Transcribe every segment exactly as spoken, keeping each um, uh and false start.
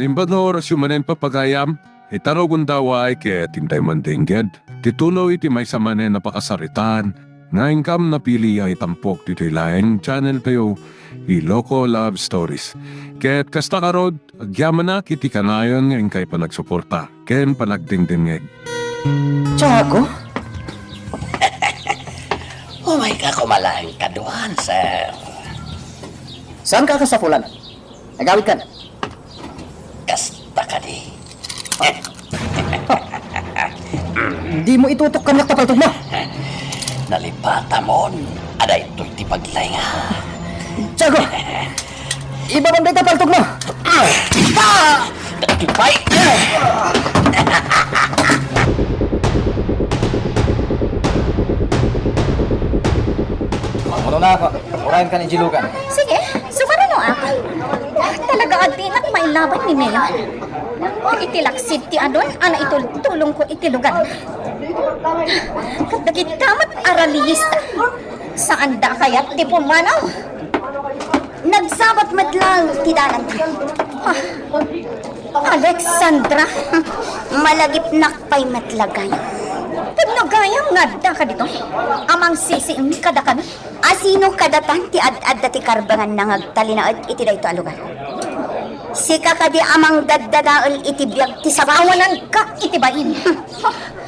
Imbag nga orasyo manen, papagayam, ita no gundaway ket intay mandengged ti tuloy ti maysa manen a pakasaritaan nga inkam napili a itampok ditoy laeng channel tayo, Iloko Love Stories. Ket kasta ngarud, agyamanak iti kanayon nga inkay panagsuporta ken panagdengdengngeg. Tiago? Umayka koma laeng kaduan, sir. Saanka a kasapulan? Agawidkan. Kasta kadi. Dimo itutok kaniak ta paltogmo. Nalipatamon a daytoy ti paglaynga. Tiago! Ibabam dayta paltogmo. Ah! Dagiti pay! Umunonaka. Urayenka ni Jilugan. Sige, sukarano ak. Talaga a dinak mailaban ni Mayor. Iti laksid ti adun a naitultulongko iti lugar. Ket dagita met a rallyista. Saanda kayat ti pumanaw. Nagsabat met laeng ti dananta. Ah, Alexandra. Malagipnak pay met la gayam. Tapno gayam nga addaka ditoy a mangsisiim kadakami. A sino kadatan ti ad-adda ti karbanganna nga agtalinaed iti daytoy a lugar? Sika kadi a mangdaddadael iti biag ti sabali? Awananka iti bain.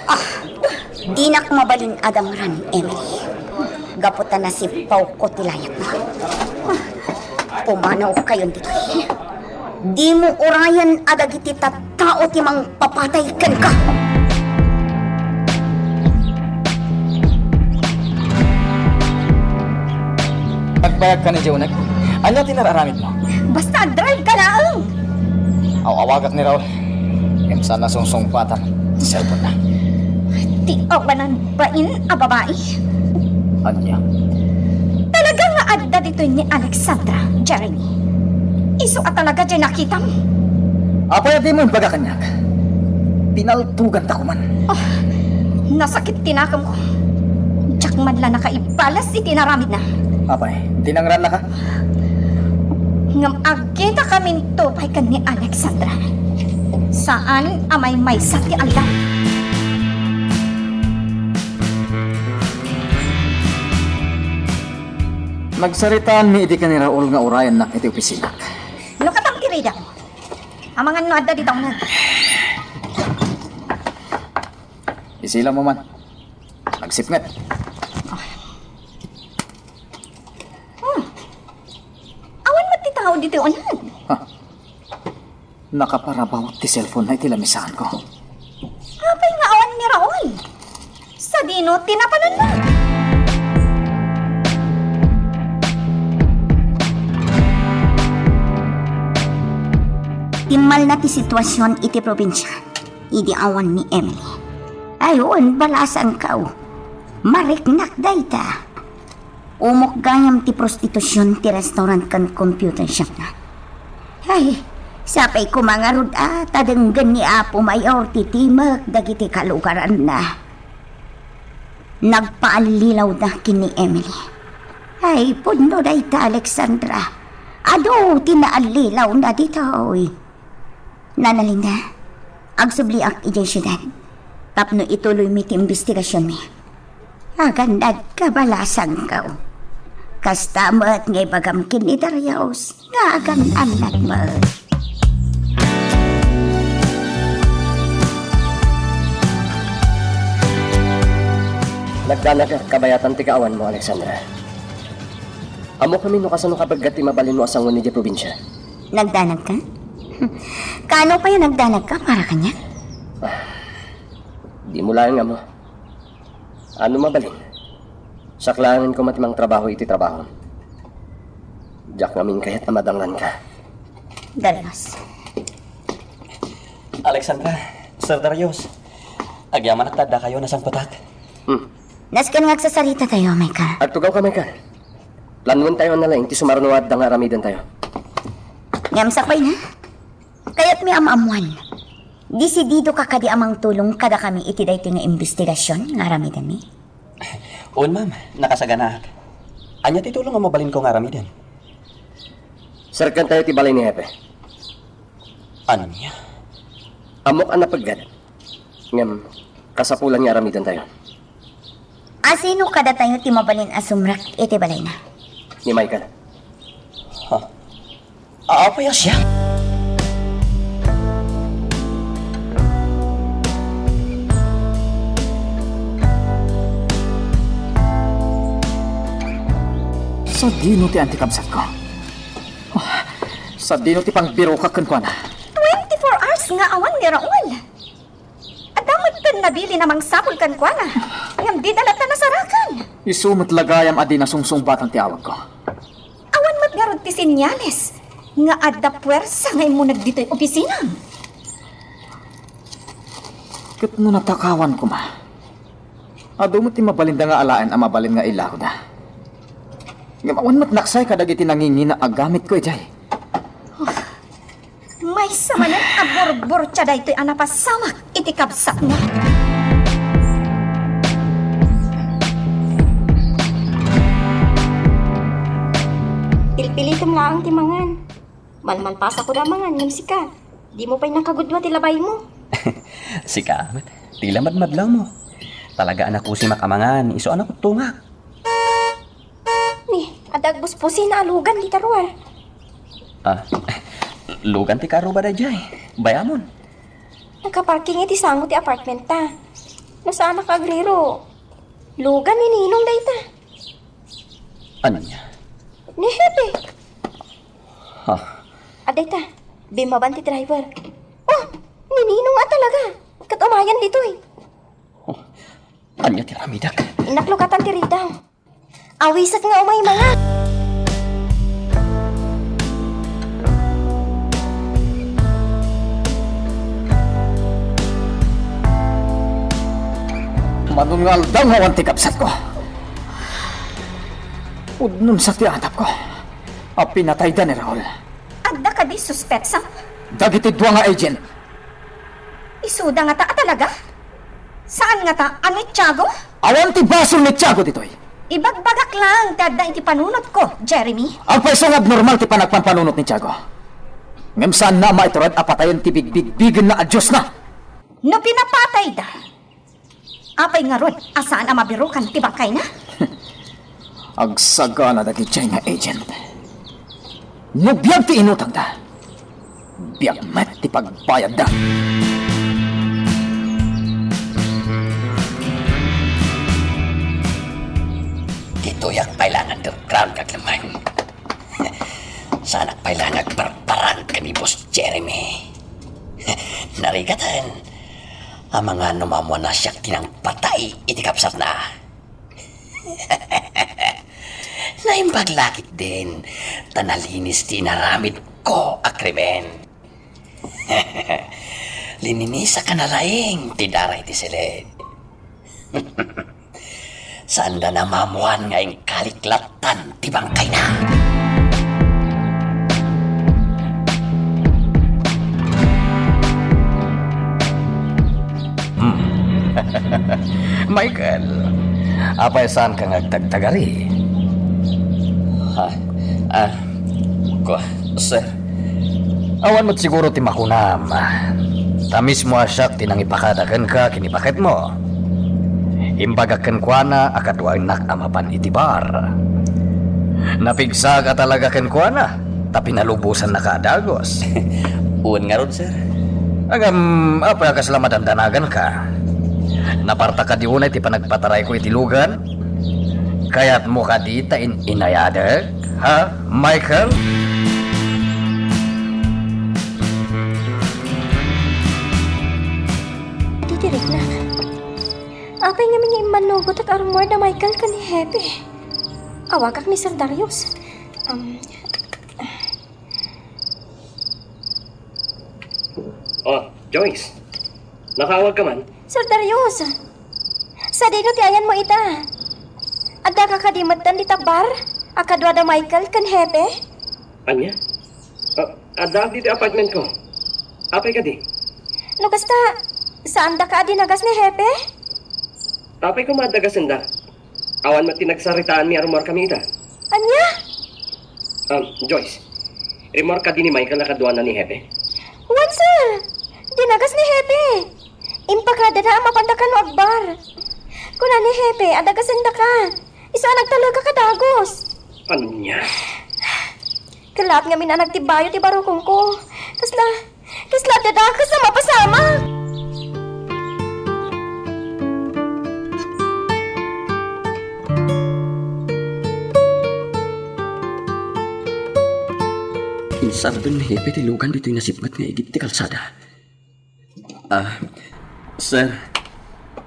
Ah, dinak mabalin a dangran, Emily. Gapu ta nasippawko ti layatmo. Pumanawkayon ditoy. Dimo urayen a dagiti tattao ti mangpapatay kenka. Agbayagka ni Jonek. Ania ti nararamidmo? Basta agdrive ka laeng. Aw-awagak ni Raul. Ngem saan a sungsungpatan ti cellphone-na. Ti awanan bain a babai. Ania? Talaga nga adda ditoy ni Alexandra, Jeremy. Isu a talaga diay nakitam. Apay a dimo imbaga kaniak? Pinaltoganta koman. Oh, nasakit ti nakemko. Diak man la nakaibalas iti inaramidna. Apay, dinangrannaka? Ngem agkitakaminto pay ken ni Alexandra. Saan a maymaysa ti aldaw. Nagsaritaanmi idi ken ni Raul nga urayennak iti opisinak. No, katam ti ridak. Amangan no adda dita uneg. Isilammo man. Nagsipnget. Hmm. Awan met ti tao ditoy uneg. Ha. Nakaparabawt ti cellphone-na iti lamisaanko. Apay nga awan ni Raul? Sadino ti napananna? Timmalna ti situasion iti probinsia idi awan ni Emily. Ay, wen, balasangko. Mariknak dayta. Umok gayam ti prostitusion ti restaurant ken computer shop-na. Ay, sapay koma ngarud a ta denggen ni Apo Mayor ti timek dagiti kalugaranna. Nagpaallilawda ken ni Emily. Ay, pudno dayta, Alexandra. Adu ti naallilawna ditoy. Nanalina, agsubliak idiay siudad tapno ituloymi ti imbestigasionmi. Agannadka, balasangko. Kasta met nga ibagam ken ni Darius nga agannad met. Nagdanag a kabayatan ti kaawanmo, Alexandra. Ammokami no kasano kabagat ti mabalinmo a sangoen idiay probinsia. Nagdanagka? Kaano pay a nagdanagka para kaniak? Ah, dimo laeng ammo. Ano mabalin? Siak laengen koma ti mangtrabaho iti trabahom. Diak ngamin kayat a madangranka. Darius. Alexandra, Sir Darius, agyamanak ta addakayo, nasangpetak. Hmm. Nasken nga agsasaritatayo, Michael. Agtugawka, Michael. Planoentayo a nalaing ti sumarno nga adda nga aramidentayo. Ngem sapay na, kayatmi a maammuan. Desididoka kadi a mangtulong kadakami iti daytoy nga imbestigasion nga aramidenmi? Wen, ma'am, nakasaganaak. Ania ti tulong a mabalinko nga aramiden? Serkentayo ti balay ni Hepe. Ania? Ammok a napegget. Ngem, kasapulan nga aramidentayo. Asino kadatayo ti mabalin a sumrek iti balayna? Ni Michael. Ha? Apay a siak? Sadino ti antikabsatko? Sadino ti pangbirokak kenkuana? Twenty-four hours nga awan ni Raul. Adda met ken nabilin a mangsapul kenkuana, ngem dida latta nasarakan. Isu met la gayam a di nasungsungbatan ti awagko. Awan met ngarud ti senyales nga adda puersa nga immuneg ditoy opisinam. Ket no natakawan koma, adu met ti mabalinda nga alaen a mabalin nga ilakoda. Ngem awan met naksay kadagiti nangingina a gamitko idiay. Maysa manen a burburtia daytoy a napasamak iti kabsatna. Pilpilitem laeng ti mangan. Malmalpasakon a mangan ngem sika, dimo pay nakagudua ti labaymo. Sika met, ti la madmadlawmo. Talaga a nakusimak a mangan, isu a nakuttomak. Ni, adda agbusbusina a lugan dita ruar. Ah, lugan ti karuba daydiay. Bayamon. Nakaparking iti sango ti apartment ta. No saanak agriro, lugan ni Ninong dayta. Ania? Ni Hepe. Ha? Adda ita, bimmaban ti driver. Oh, ni Ninong a talaga. Ket umayan ditoy. Oh, ania ti aramidek? Innak lukatan ti ridaw. Awiset nga umay, manga. Manon nga aldaw nga awan ti kabsatko. Pudnon sa ti atapko a pinatayda ni Raul. Adda kadi suspetsam? Dagiti dua nga agent. Isuda ngata a talaga? Saan ngata a ni Tiago? Awan ti basol ni Tiago ditoy. Ibagbagak laeng ti adda iti panunotko, Jeremy. Agpayso nga abnormal ti panagpampanunot ni Tiago. Ngem saanna a maiturod a patayen ti bigbigbigenna a diosna. No pinapatayda, apay ngarud a saan a mabirukan ti bangkayna? Agsagana dagiti nga agent. No biag ti inutangda, biag met ti pagbayadda. Ditoyak pay la nga underground, Kaglaman. Saanak pay la nga agbarbarang ken ni Boss Jeremy. Narigaten, amangan no maammoan a siak ti nangpatay iti kabsatna. Naimbag la ketdin, ta nalinis ti inaramidko a krimen. Lininisak a nalaing ti dara iti siled. Saanda a maammoan nga inkalik lattan ti bangkayna. Hmm. Michael, apay saanka nga agtagtagari? Ha? Ah, ko, sir. Awan met siguro ti makunam. Ta mismo a siak ti nangipakada kenka ken ni baketmo. Imbagak kenkuana a kaduaennak a mapan iti bar. Napigsaak a talaga kenkuana, ta pinalubosannaka a dagus. Wen ngarud, sir. Ngem, apay a kasla madandanaganka? Napartak kadi unay ti panagpatarayko iti lugan? Kayatmo kadi ta in-inayadek, ha, Michael? Didirikna. Apay ngamin nga immannugotak a rummuar da Michael ken ni Hepe? Awagak ni Sir Darius. Um, Oh, Joyce. Nakaawag ka man? Sir Darius, sadino ti ayanmo ita? Addaka kadi metten dita bar a kadua da Michael ken Hepe? Ania? Ah, addaak ditoy apartment ko. Apay kadi? No kasta, saandaka a dinagas ni Hepe? Apay koma adda gasenda? Awan met ti nagsaritaanmi a rummuar kami ita. Ania? Um, Joyce, rimmuar kadi ni Michael a kaduana ni Hepe? Wa, Sir, dinagas ni Hepe. Impakadada a mapanda kano agbar. Kuna ni Hepe, adagasendaka. Isu a nagtalek a kadagus. Ania? Ket laat ngamin a nagtibayo ti barukongko. Kasla, kasla dada, kasla mapasamak. Insardeng ni Hepe ti lugan ditoy nasipnget nga igid ti kalsada. Ah, sir,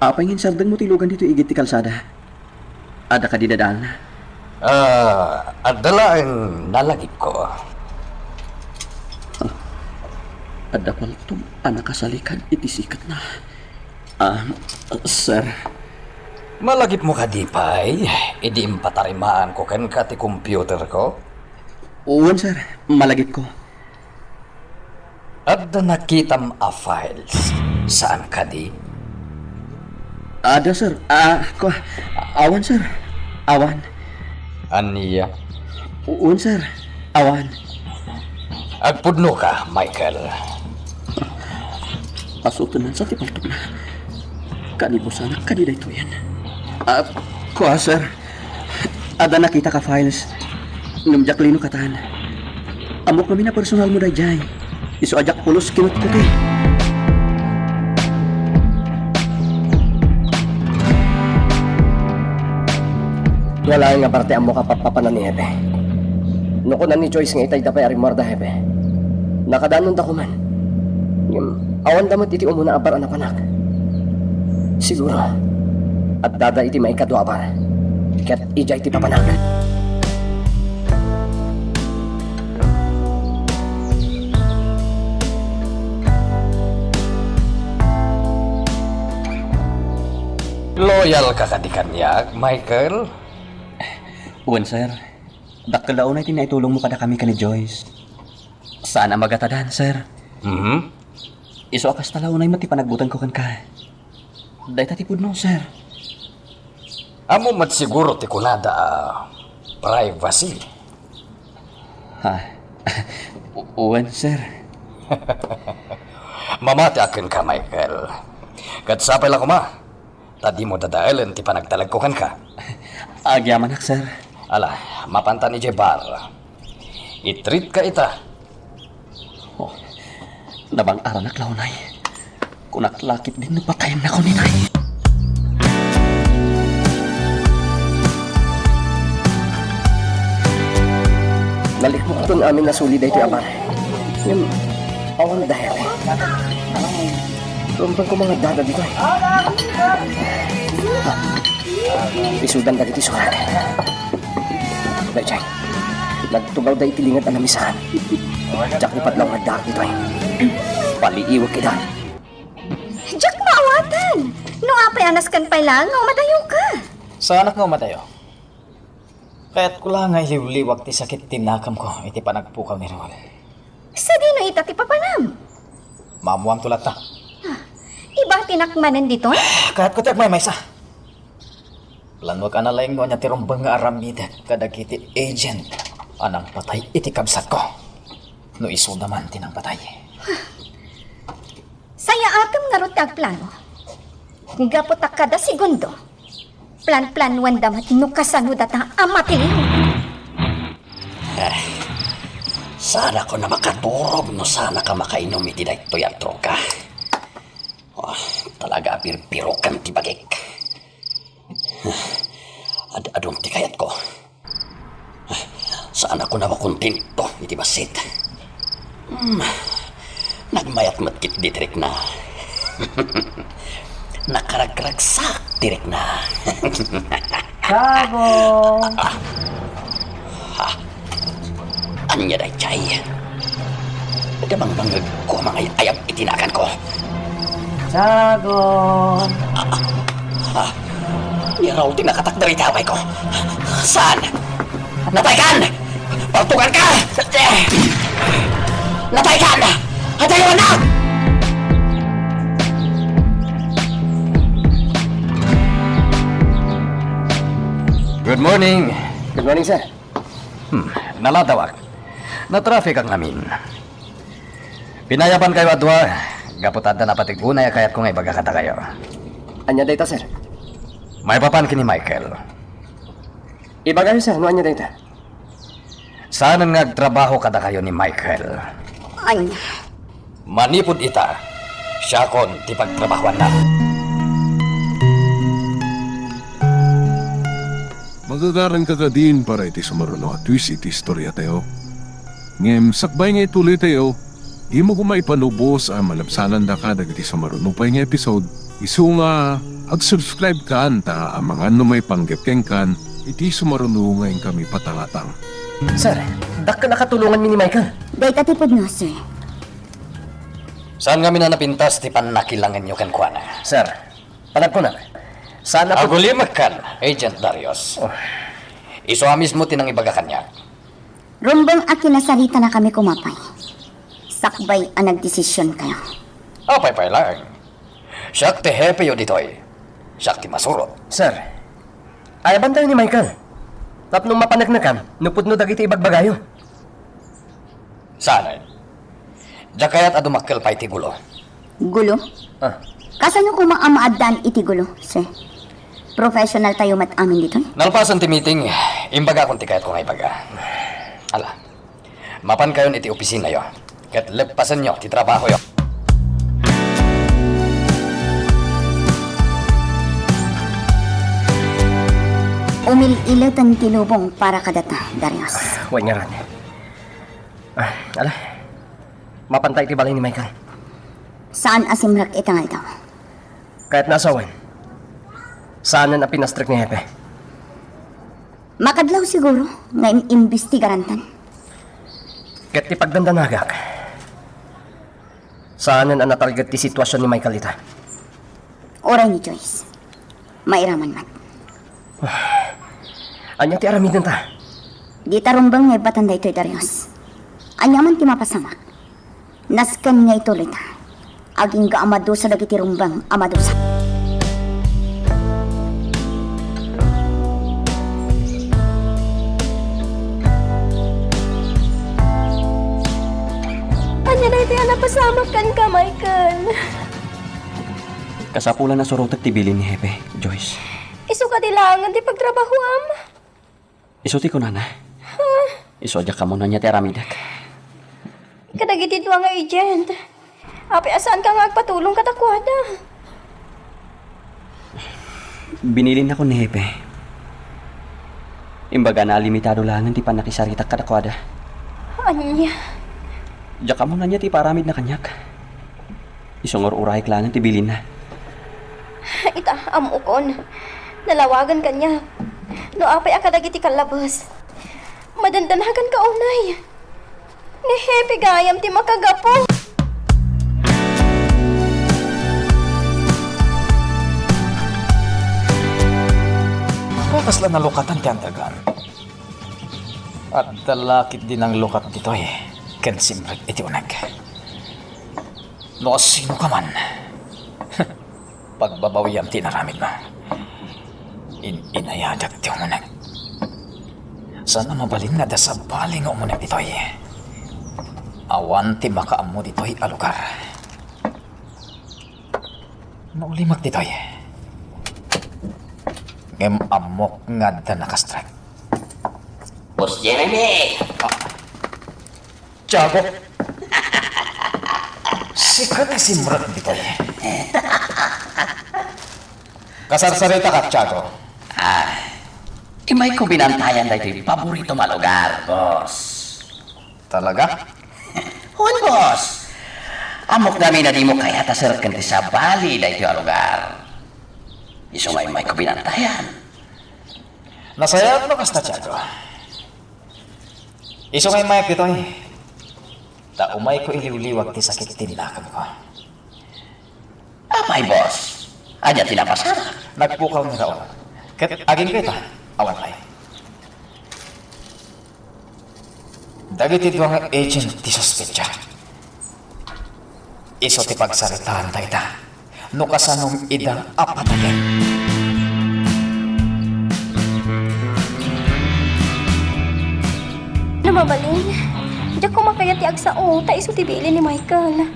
apay nga insardengmo ti lugan ditoy igid ti kalsada? Adda kadi dadaalna? Ah, adda laeng nalagipko. Ah, adda paltog a nakasalikad iti siketna. Ah, sir. Malagipmo kadi pay idi impatarimaanko kenka ti computerko? Wen, sir. Malagipko. Adda nakitam a files, saan kadi? Adda, sir. Ah, kua-, awan, sir. Awan. Ania? Wen, sir. Awan. Agpudnoka, Michael. Pasutenan sa ti paltogna. Kanibusanak kadi daytoyen? Ah, kua, sir. Adda nakitak a files. Ngem diak lino katan. Ammok ngamin a personalmo daydiay. Isu a diak pulos kinutkuti. Wala nga parte ammok a pappapanan ni Hepe. No kunan ni Joyce nga itayda pay a rimmuarda, Hepe, nakadanonda koman. Ngem, awanda met iti umuna a bar a napanak. Siguro, addada iti maikadua a bar, ket idiay ti papanak. Loyal ka kadi kaniak, Michael? Wen, sir. Dakkel la unay ti naitulongmo kadakami ken ni Joyce. Saan a magatadan, sir. Mhm. Isu a kasta la unay met ti panagbutengko kenka. Dayta ti pudno, sir. Ammom met siguro ti kunada a privacy. Ha? Wen, sir. Mamatiak kenka, Michael. Ket sapay la koma ta dimo dadaelen ti panagtalekko kenka. Agyamanak, sir. Ala, mapantan idiay bar. I-treatka ita. Oh, nabang-aranak la unay. Kunak la ketdin no patayennakon, inay. Nalikmokton amin a suli daytoy a bar. Ngem, awan da, Hepe. Rumbeng ko nga addada ditoy. Isudan dagiti surat. Daydiay, nagtugawda iti linged a namisaan. Diak ni padlaw nga addaak ditoy. Paliiwek ida. Diak maawatan! No apay a nasken pay laeng nga umadayoka? Saanak nga umadayo. Kayatko la nga iliwliwag ti sakit ti nakamko iti panagpukaw ni Raul. Sadino ita ti papanam? Maammoanto latta. Ah, ibatinak manen ditoy? Kayatko ti agmaymaysa. Planuek a nalaing no ania ti rumbeng nga aramidek kadagiti agent a nangpatay iti kabsatko. No isuda man ti nangpatay. Sayaakem ngarud ti agplano. Gapu ta kada segundo, planplanuanda met no kasano data a matiliw. Eh, saanakon a makaturog no saanaka makainom iti daytoy a droga. Ah, talaga a birbirokan ti bagik. Ad-adun ti kayatko. Saanakon a makontento iti bassit. Hmm, nagmayat met ketdi ti rikna. Nakaragragsak ti rikna. Sago! Ah, ania daydiay? Damangmangegko a mangay-ayab iti naganko. Sago! Ah, ni Raul ti nakatakder iti awayko. Saan? Nataykan! Paltuganka! Nataykan! Adayo, anak! Good morning. Good morning, sir. Hmm, naladawak. Natraffic ang amin. Pinayabankayo a dua, gapu ta adda napateg unay a kayatko nga ibaga kadakayo. Ania dayta, sir? Maipapan ken ni Michael. Ibagayo, sir, no ania dayta. Saanen nga agtrabaho kadakayo ni Michael. Ania? Manipud ita, siakon ti pagtrabahoanna. Magagaranka kadin para iti sumaruno a twist iti istoriatayo. Ngem sakbay nga ituloytayo, dimo koma ipalubos a malabsanandaka dagiti sumaruno pay nga episode, isu nga ag-subscribe kan ta amangan no maipanggep kenkan iti sumaruno nga inkami patangatang. Sir, dakkel a katulonganmi ni Michael. Dayta ti pudno, sir. Saan ngamin a napintas ti pannakilangenyo kenkuana? Sir, panagkunak, saan a pud- Agulimek kan, Agent Darius. Oh. Isu a mismo ti nangibaga kaniak. Rumbeng a kinasaritanakami koma pay. Sakbay a nagdesisionkayo. Apay pay laeng. Siak ti hepeyo ditoy. Siak ti masurot. Sir, ayabantayo ni Michael. Tapno mapaneknekam no pudno dagiti ibagbagayo. Saanen. Diak kayat a dumakkel pay ti gulo. Gulo? Ah. Kasano koma a maaddaan iti gulo, sir? Professionaltayo met amin ditoy. Nalpasen ti meeting, imbagakon ti kayatko nga ibaga. Ala, mapankayon iti opisinayo, ket leppasenyo ti trabahoyo. Umil-ileten ti lubong para kadata, Darius. Wen ngarud. Ah, ala. Mapanta iti balay ni Michael. Saan a simrek ita nga aldaw. Kayatna a sawen. Saanen a pinastrek ni Hepe. Makadlaw siguro nga in-imbestigarantan. Ket ti pagdandanagak, saanen a natalged ti situasion ni Michael ita. Uray ni Joyce. Mairaman met. Ania ti aramidenta? Dita rumbeng nga ibbatan daytoy, Darius. Ania man ti mapasamak? Nasken nga ituloyta. Agingga a madusa dagiti rumbeng a madusa. Ania daytoy a napasamak kenka, Michael? Kasapulan a surotek ti bilin ni Hepe, Joyce. Isu kadi laengen ti pagtrabahoam? Isu ti kunana. Huh? Isu a diak ammo no ania ti aramidek. Kadagiti dua nga agent, apay a saanka nga agpatulong kadakuada? Binilinnakon ni Hepe. Imbagana a limitado laengen ti pannakisaritak kadakuada. Ania? Diak ammo no ania ti ipaaramidna kaniak. Isu nga ur-urayek laengen ti bilinna. Ita, ammokon. Nalawagen kaniak. No apay a kadagiti kallabes, madandanaganka unay. Ni Hepe gayam ti makagapu. Apay a kasla nalukatan ti andagan? Adda la ketdi nanglukat ditoy ken simrek iti uneg. No sinoka man, pagbabawiam ti inaramidmo. In-inayadak ti umuneg. Saan a mabalin nga adda sabali nga umuneg ditoy. Awan ti makaammo ditoy a lugar. Naulimek ditoy. Ngem ammok nga adda nakastrek. Boss Jeremy! Ah. Tiago! Sika ti simrek ditoy. Kasarsaritaka, Tiago. Ah, imayko binantayan daytoy paboritom a lugar, boss. Talaga? Wen, boss. Ammok ngamin a dimo kayat a serreken ti sabali daytoy a lugar. Isu nga imayko binantayan. Nasayaat no kasta, Tiago. Isu nga immayak ditoy, ta umayko iliwliwag ti sakit ti nakemko. Apay, boss? Ania ti napasamak? Nagpukaw ni Raul. Ket agingga ita, awan pay. Dagiti dua nga agent ti suspetsa. Isu ti pagsaritaanta ita no kasanom ida a patayen. No mabalin, Diak koma kayat ti agsao, ta isu ti bilin ni Michael.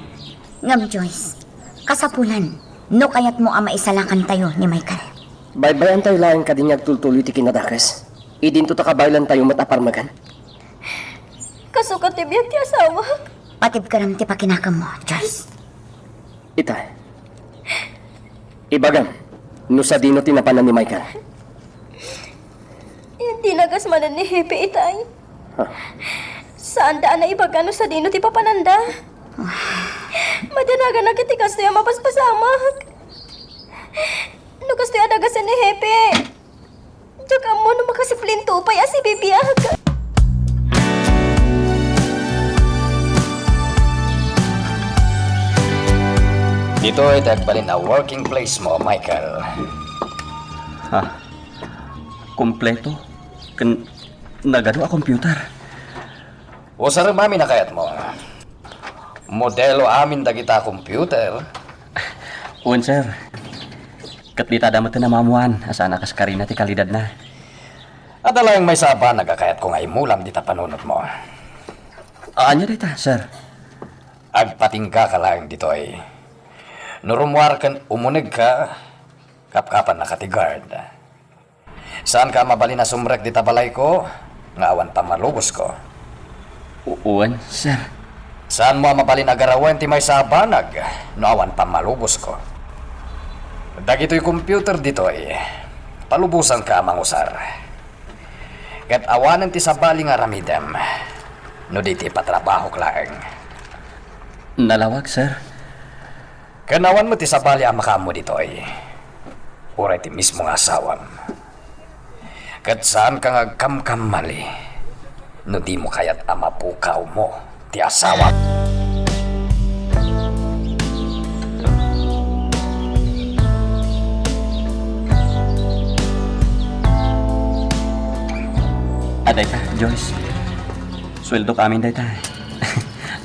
Ngem, Joyce, kasapulan, no kayatmo a maisalakantayo ni Michael. Baybay-antayo laeng kadi nga agtultuloy ti kinadakes. Idinto ta kabaylantayo met a parmegan. Kasukat ti biag ti asawak. Patibkerem ti pakinakemmo, Joyce. Itay. Ibagam, no sadino ti napanan ni Michael? Dinagas manen ni Hepe, itay. Ha? Saanda a naibaga no sadino ti papananda. Madanagan a ket ti kastoy a mapaspasamak. No kastoy a dagasen ni Hepe, diak ammo no makasiplinto pay a sibibiag. Ditoy ti agbalin a working place mo, Michael. Ha? Kompleto? Ken nagadu a computer? Usarem amin a kayatmo. Modelo amin dagita a computer. Wen, sir. Ket dita adda met ti namammuan a saan a kas karina ti kalidadna. Adda laeng maysa a banag a kayatko nga imulam dita panunotmo. Ania dayta, sir? Agpatinggaka laeng ditoy. No rummuar ken umunegka, kapkapannaka ti guard. Saanka a mabalin a sumrek dita balayko nga awan pammalubosko. U-, wen, sir. Saanmo a mabalin a garawen ti maysa a banag no awan pammalubosko. Dagitoy computer ditoy, palubosanka a mangusar. Ket awanen ti sabali nga aramidem no di ti ipatrabahok laeng. Nalawag, sir. Ken awan met ti sabali a makaammo ditoy, uray ti mismo nga asawam. Ket saanka nga agkamkamali no dimo kayat a mapukawmo ti asawam. Adayta, Joyce. Sueldok amin dayta.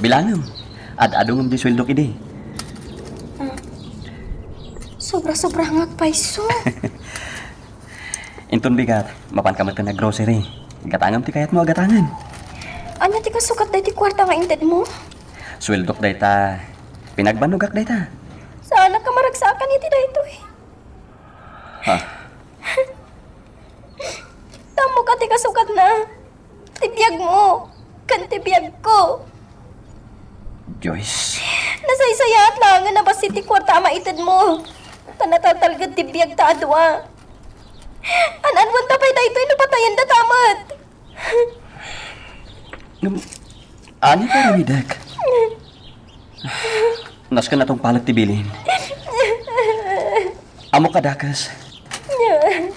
Bilangem. Ad-adu ngem di sueldok idi. Hmm. Sobra-sobra nga agpayso. Inton bigat, mapanka met ken nag-grocery. Gatangem ti kayatmo a gatangen. Ania ti kasukat daytoy kuarta nga intedmo? Sueldok dayta. Pinagbannogak dayta. Saanak a maragsaakan iti daytoy. Ha? Ammok a ti kasukatna. Ti biagmo ken ti biagko. Joyce. Nasaysayaat laengen a bassit ti kuarta a maitedmo. Ta nataltalged ti biagta a dua. An-anwenta pay daytoy no patayendata met. Ngem, ania ti aramidek? Nasken a tungpalek ti bilin. Ammok a dakes.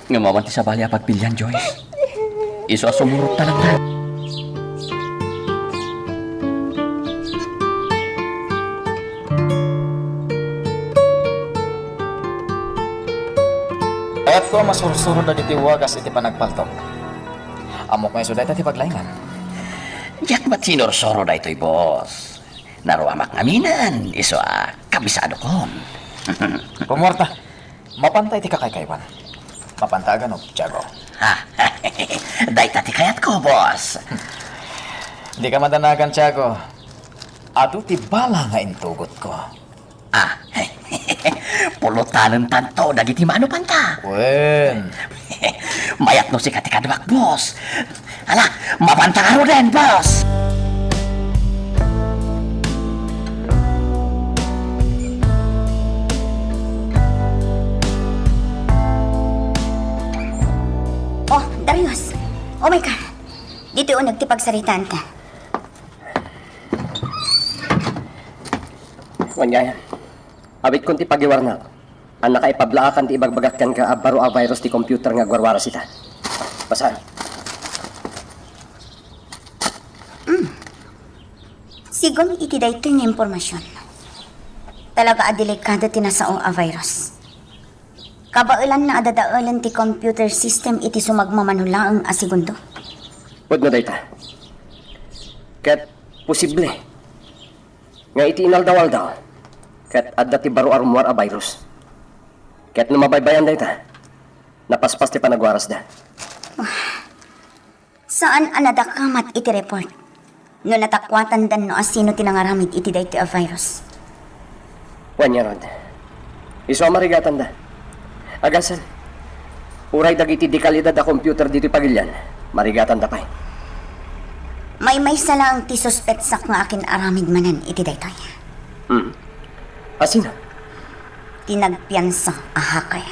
Ngem awan ti sabali a pagpilian, Joyce. Isu a sumurot talaga. Kayatko a masursuro dagiti wagas iti panagpaltok. Ammok nga isu dayta ti paglaingan. Diak met sinursuro daytoy, boss. Naruamak ngaminen, isu a kabisadokon. Pumuarta. Mapanta iti kakaykaywan. Mapanta a ganop, Tiago. Ha? Dayta ti kayatko, boss. Dika madanagan, Tiago. Adu ti bala nga intugotko. Ah, pulutanentanto dagiti manupanta. Wen. Mayat no sika ti kaduak, boss. Ala, mapanta ngaruden, boss. Oh, Darius. Oh my God. Ditoy uneg ti pagsaritaanta. Wen gayam. Awitkon ti pagiwarnak a nakaipablaakan ti ibagbagak kenka a baro a virus ti computer nga agwarwaras ita. Basaem. Mm. Sigun iti daytoy nga impormasion, talaga a delikado ti nasao a virus. Kabaelanna a dadaelen ti computer system iti sumagmamano laeng a segundo. Pudno dayta. Ket posible nga iti inaldaw-aldaw, ket adda ti baro a rummuar a virus. Ket no mabaybayan dayta, napaspas ti panagwarasda. Saan a nadakamat iti report. No natakuatan no asino ti nangaramid iti daytoy a virus. Wen ngarud, isu a marigatanda. Agasan, uray dagiti di kalidad a computer ditoy pagilian, marigatanda pay. Maymaysa laeng ti suspetsak nga akin-aramid manen iti daytoy. Hmm. Asino? Ti nagpiansa a hacker.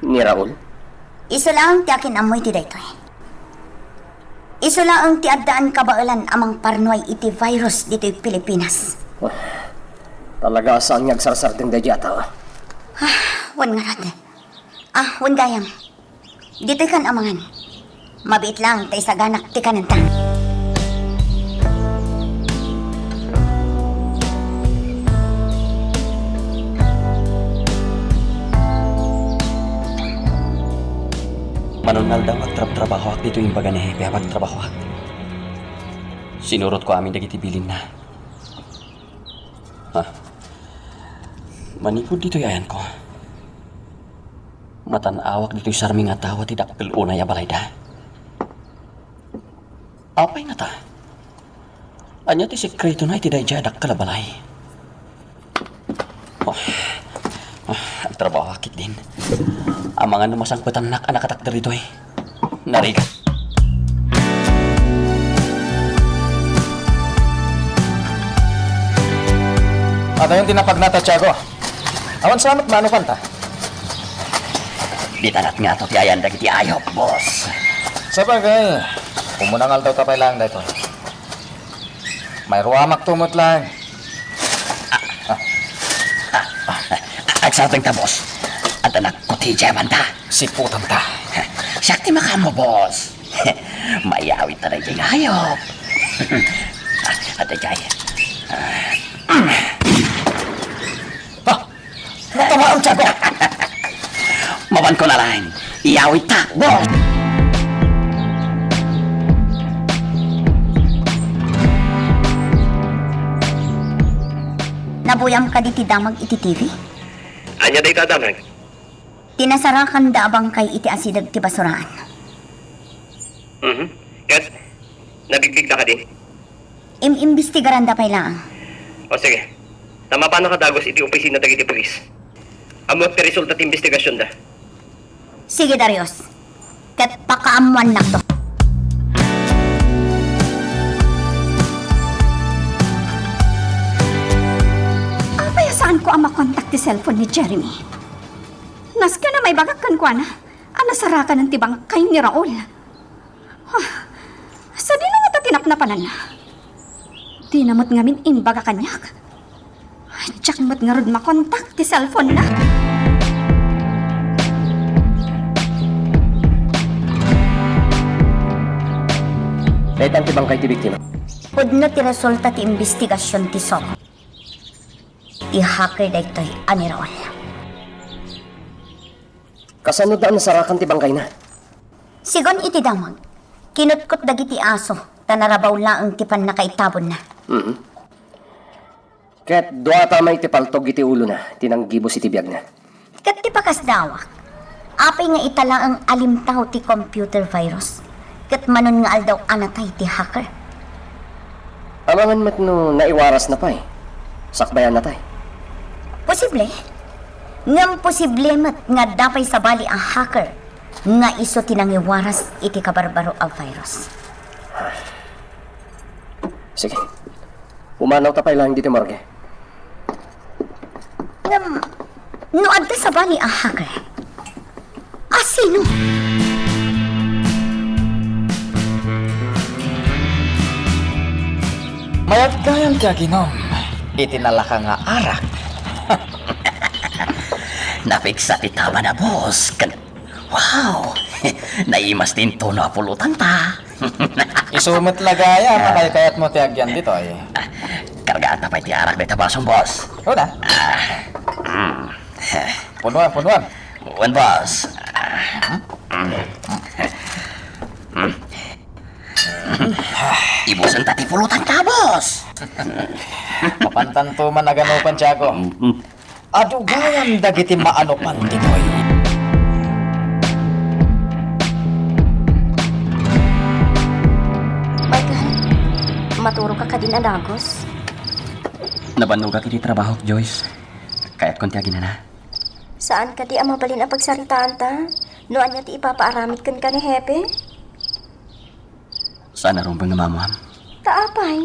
Ni Raul? Isu laeng ti akin-ammo iti daytoy. Isu laeng ti addaan kabaelan a mangparnuay iti virus ditoy Pilipinas. Ah, talaga a saan nga agsarsardeng daydiay a tao. Ah, wen ngarud. Ah, wen gayam. Ditoykan a mangan. Mabiit laeng ta isaganak ti kanenta. Mano nga aldaw, agtrabtrabahoak ditoy imbaga ni Hepe a pagtrabahoak. Sinurotko amin dagiti bilinna. Ha? Manipud ditoy ayanko, matan-awak ditoy sarmi nga tawa ti dakkel unay a balayda. Apay ngata? Ania ti sekretona iti daydiay a dakkel a balay? Oh, ah, agtrabahoak ketdin. Amangan no masangpetannak a nakatakder ditoy. Narigat. Adayon ti napagnata, Tiago. Awan sa met mano kanta. Dita ngarud ti ayan dagiti ayop, boss. Sabagay, umuna nga aldaw ta pay laeng daytoy. Mairuamakto met laeng. Ah. Ah. Agsardengta, boss. Adda nagkuti diay banda. Siputanta. Siak ti makaammo, boss. Mayawit ta daydiay nga ayop. Ah, adda diay. Ah. Ah. Natamaan, Tiago! Mapanko na laeng. Iyawitta, boss! Nabuyam kadi ti damag iti T V? Ania dayta a damag? Ti nasarakanda a bangkay iti asideg ti basuraan. Mhm. Ket, nabigbigda kadi? Im-imbestigaranda pay laeng. O, sige. Ta mapannaka dagus iti opisina dagiti pulis. Ammoak ti resulta ti imbestigasionda. Sige, Darius. Ket pakaammoannakto. Apay a saanko a makontak ti cellphone ni Jeremy? Nasken a maibagak kenkuana a nasarakanen ti bangkay ni Raul. Ah, sadino ngata ti napnapananna? Dina met ngamin imbaga kaniak. Diak met ngarud makontak ti cellphone-na. Daytan ti bangkay ti biktima. Pudno ti resulta ti imbestigasion ti SOCO. Ti hacker daytoy a ni Raul. Kasano da a nasarakan ti bangkayna? Sigun iti damag, kinutkot dagiti aso, ta narabaw laeng ti pannakaitabonna. Mhm. Ket dua ta may ti paltog iti ulona, ti nanggibus iti biagna. Ket ti pakasdawak, apay nga ita laeng a limtaw ti computer virus? Ket manon nga aldaw a natay ti hacker? Amangan met no naiwarasna pay, sakbay a natay. Posible. Ngem posible met nga adda pay sabali a hacker nga isu ti nangiwaras iti kabarbaro a virus. Sige. Pumanawta pay laeng ditoy morgue. Ngem, no adda sabali a hacker, a sino? Mayat gayam ti aginom iti nalaka nga arak. Napigsa ti tabana, boss. Ken, wow! Naimas ti intono a pulotanta. Isu met la gayam a kaykayatmo ti agyan ditoy. Ah, kargaanta pay ti arak dayta basom, boss. Una. Ah, mm. Punuan, punuan. Wen, boss. Ah, mm. Ibusenta ti pulotanta, boss. Mapantanto man a ganupan, Tiago. Mm, mm. Adu gayam dagiti maanopan ditoy. Michael, Maturog ka kadin a dagus? Nabannogak iti trabahok, Joyce. Kayatkon ti aginana. Saan kadi a mabalin a pagsaritaanta? No ania ti ipapaaramid kenka ni Hepe? Saan a rumbeng nga maammuam. Ta apay?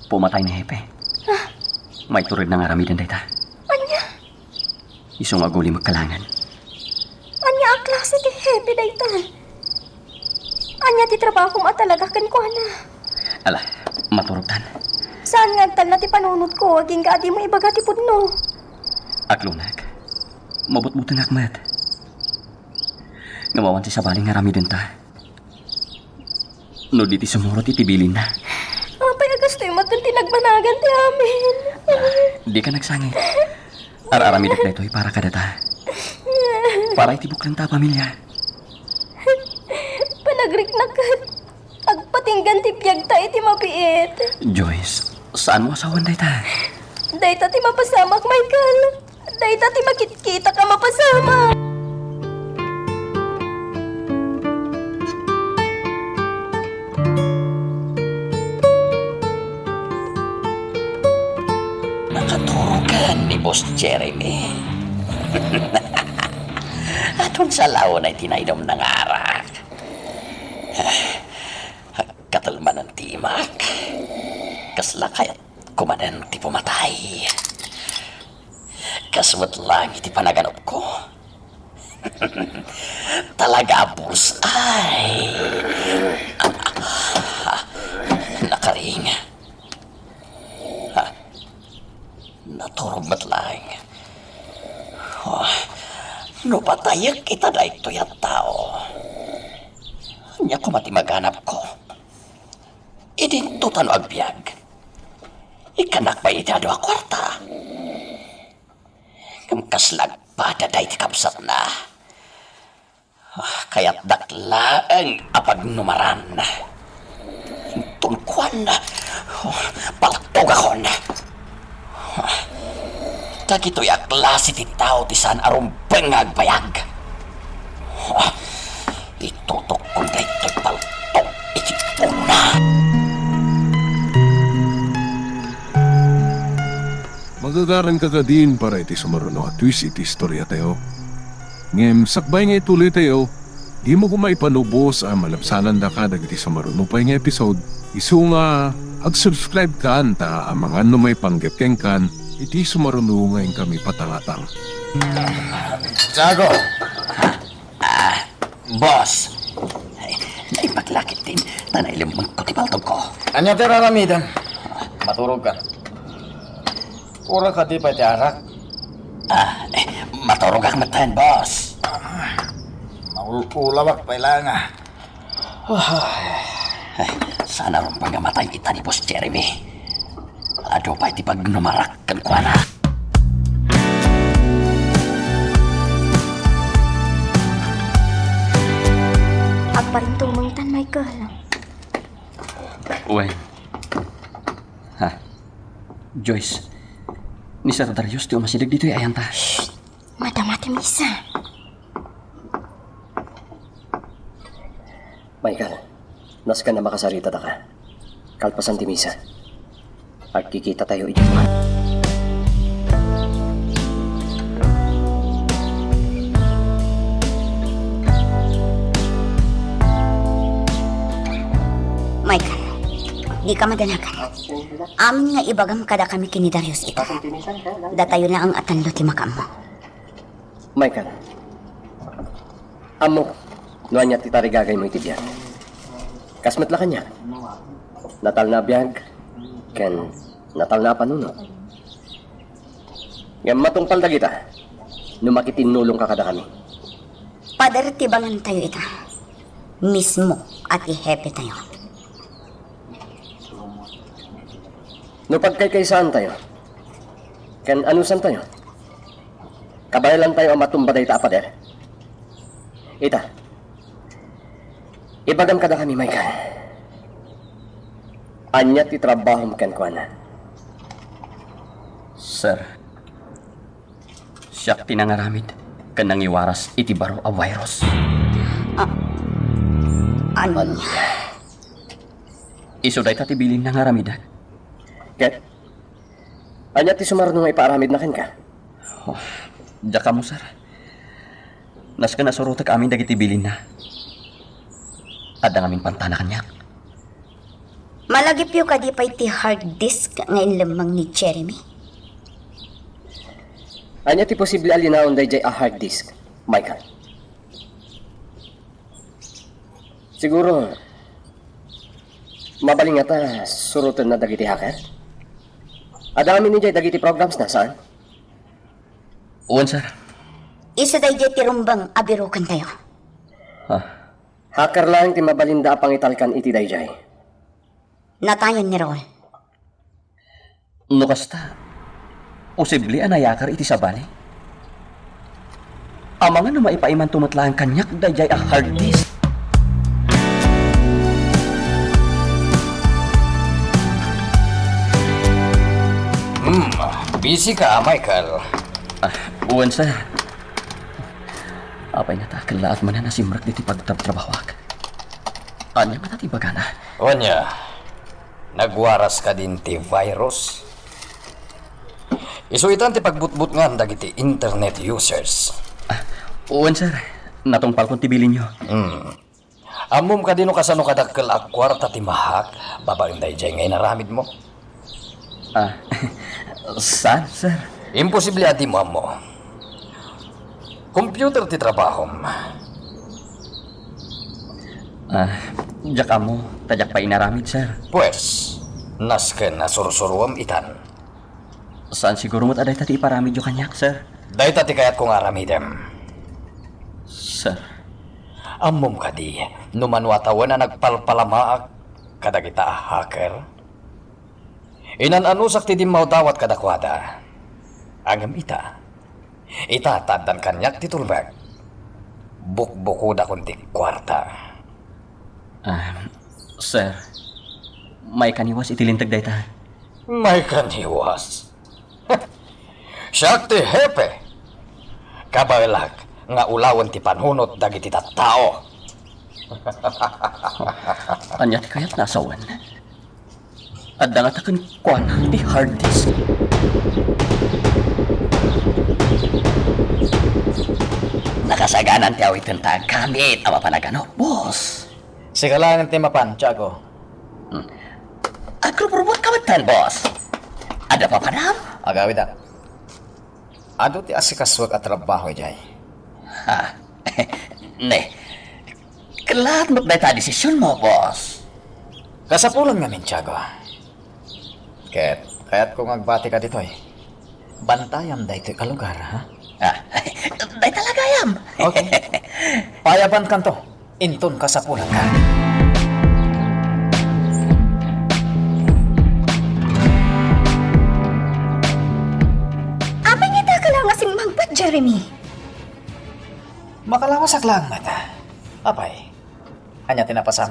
Pumatay ni Hepe. Ah. Maituredna nga aramiden dayta. Ania? Isu nga agulimek ka laengen. Ania a klase ti Hepe dayta? Ania ti trabahom a talaga kenkuana? Ala, maturogtan. Saan nga agtalna ti panunotko, agingga a dimo ibaga ti pudno? Aklonek. Mabutbutengak met. Ngem awan ti sabali nga aramidenta. No di ti sumurot iti bilinna. Apay a kastoy met ti nagbanagan ti amin? Ah, dika nagsangit. Ar-aramidek daytoy para kadata. Para iti buklenta a pamilia. Panagriknak ket agpatinggan ti biagta iti mabiit. Joyce, saanmo a sawen dayta? Dayta ti mapasamak, Michael. Dayta ti makitkita a mapasamak. Nakaturogan ni Boss Jeremy. Adun sa launa iti nainumna nga arak. Katelmanen ti imak. Kasla kayat kumanen ti pumatay. Kas met laeng iti panaganupko. Talaga a bullseye. Nakaring. Ha? Naturog met laeng. Oh, no patayek ita daytoy a tao, ania koma ti maganapko? Idinto ta no agbiag, ikkanak pay iti adu a kuarta. Ngem kasla agpada daydi kabsatna. Ah, kayatdak laeng a pagnumaran. Inton kuan, oh, paltogakon. Ah, dagitoy a klase ti tao ti saan a rumbeng nga agbayag. Ah, itutokkon daytoy paltog iti pulongna. Magagaranka kadin para iti sumaruno a twist iti istoriatayo. Ngem sakbay nga ituloytayo, dimo koma ipanubos a malabsanandaka dagiti sumaruno pay nga episode. Isu nga ag-subscribe kan ta amangan no maipanggep kenkan iti sumaruno nga inkami patangatang. Jago! Ah, boss. Ay, naipaglakit din. Ta nailemmengko ti paltogko. Ania ti raramidem? Maturog ka. Uray kadi pay ti arak? Ah, eh, maturogak metten, boss. Maul-ulawak pay laeng, ah. Ay, saan a rumbeng nga matay ita ni Boss Jeremy. Adu pay ti pagnumarak kenkuana. Agparintumengtan, Michael. Wen. Ha? Joyce, ni Sir Darius ti umasideg ditoy ayanta. Shh! Madama ti misa. Michael, nasken a makasaritataka. Kalpasan ti misa, agkikitatayo idiay kuarto. Michael, dika madanagan. Amin nga ibagam kadakami ken ni Darius ita. Datayo laeng a tallo ti makaammo. Michael, ammok no ania ti tarigagaymo iti biag. Kas met la kaniak, natalna a biag ken natalna a panunot. Ngem matungpal dagita no makitinnulongka kadakami. Pader ti bangantayo ita. Mismo a ti hepetayo. No pagkaykaysaantayo ken anusantayo, kabaelantayo a matumba dayta a pader. Ita, ibagam kadakami, Michael. Ania ti trabahom kenkuana? Sir, siak ti nangaramid ken nangiwaras iti baro a virus. Ah, ania? Isu dayta ti bilinna nga aramiden. Ket, ania ti sumarno nga ipaaramidna kenka? Oh, diak ammo, sir. Nasken a surotek amin dagiti bilinna. Adda ngamin pantana kaniak. Malagipyo kadi pay ti hard disk nga inlemmeng ni Jeremy? Ania ti posible a linaon daydiay a hard disk, Michael? Siguro, mabalin ngata surotenna dagiti hacker? Adda amin idiay dagiti programs na, saan? Wen, sir. Isu daydiay ti rumbeng a birukentayo. Ah. Hacker laeng ti mabalinda a pangitalkan iti daydiay. Natayen ni Raul. No kasta, posible a nayaker iti sabali. Amangan no maipaaymanto met laeng kaniak daydiay a hard disk. Hmm, busy ka, Michael. Ah, wen, sir. Apay ngata, kellaat manen a simrek ditoy pagtrabtrabahoak. Ania ngata ti ibagana? Ania, nagwaras kadin ti virus? Isu itan ti pagbutbutngan dagiti internet users. Ah, wen, sir. Natungpalkon ti bilinyo. Hmm. Ammom kadi no kasano kadakkel a kuarta ti mahak babaen daydiay nga inaramidmo? Ah, saan, sir? Imposible a dimo ammo. Computer ti trabahom. Ah, diak ammo, ta diak pay inaramid, sir. Pues, nasken a sursuruem itan. Saan siguro met a dayta ti iparamidyo kaniak, sir? Dayta ti kayatko nga aramidem. Sir. Ammom kadi no mano a tawen a nagpalpalamaak kadagita a hacker? Inan-anusak ti dimmawdawat kadakuada. Ngem ita, ita ta addan kaniak ti tulmek. Bukbukodakon ti kuarta. Ah, sir, maikaniwas iti linteg dayta. Maikaniwas? Siak ti hepe. Kabaelak nga ulawen ti panunot dagiti tattao. Ania ti kayatna a sawen? Adda ngata kenkuana ti hard disk. Nakasaganan ti awitenta a gamit a mapan a ganok, boss. Sika laeng ti mapan, Tiago. Hmm. Agrubrubot ka metten, boss. Adda papanam? Agawidak. Adu ti asikasuek a trabaho idiay. Ha? Ne. Kellaat met dayta a desisionmo, boss. Kasapulan ngamin, Tiago. Ket kayatko nga agbatika ditoy. Bantayam daytoy a lugar, ha? Ah, dayta la gayam. Okay. Payabankanto. Inton kasapulanka. Apay nga daka la nga simmangpet, Jeremy? Makalawasak laeng met. Apay, ania ti napasam?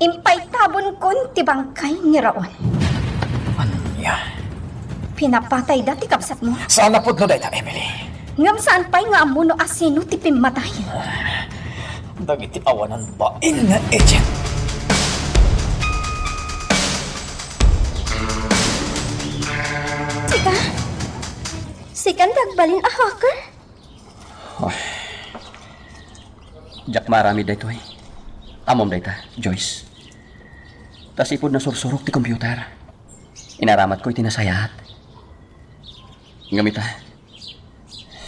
Impaytabonkon ti bangkay ni Raul. Ania? Pinapatayda ti kabsatmo. Saan a pudno dayta, Emily. Ngem saan pay nga ammo no asino ti pimmatay. Dagiti awanan bain nga agent. Sika? Sikan ti agbalin a hacker? Ay. Diak maaramid daytoy. Ammom dayta, Joyce. Ta sipud nasursurok ti computer, inaramatko iti nasayaat. Ngem ita,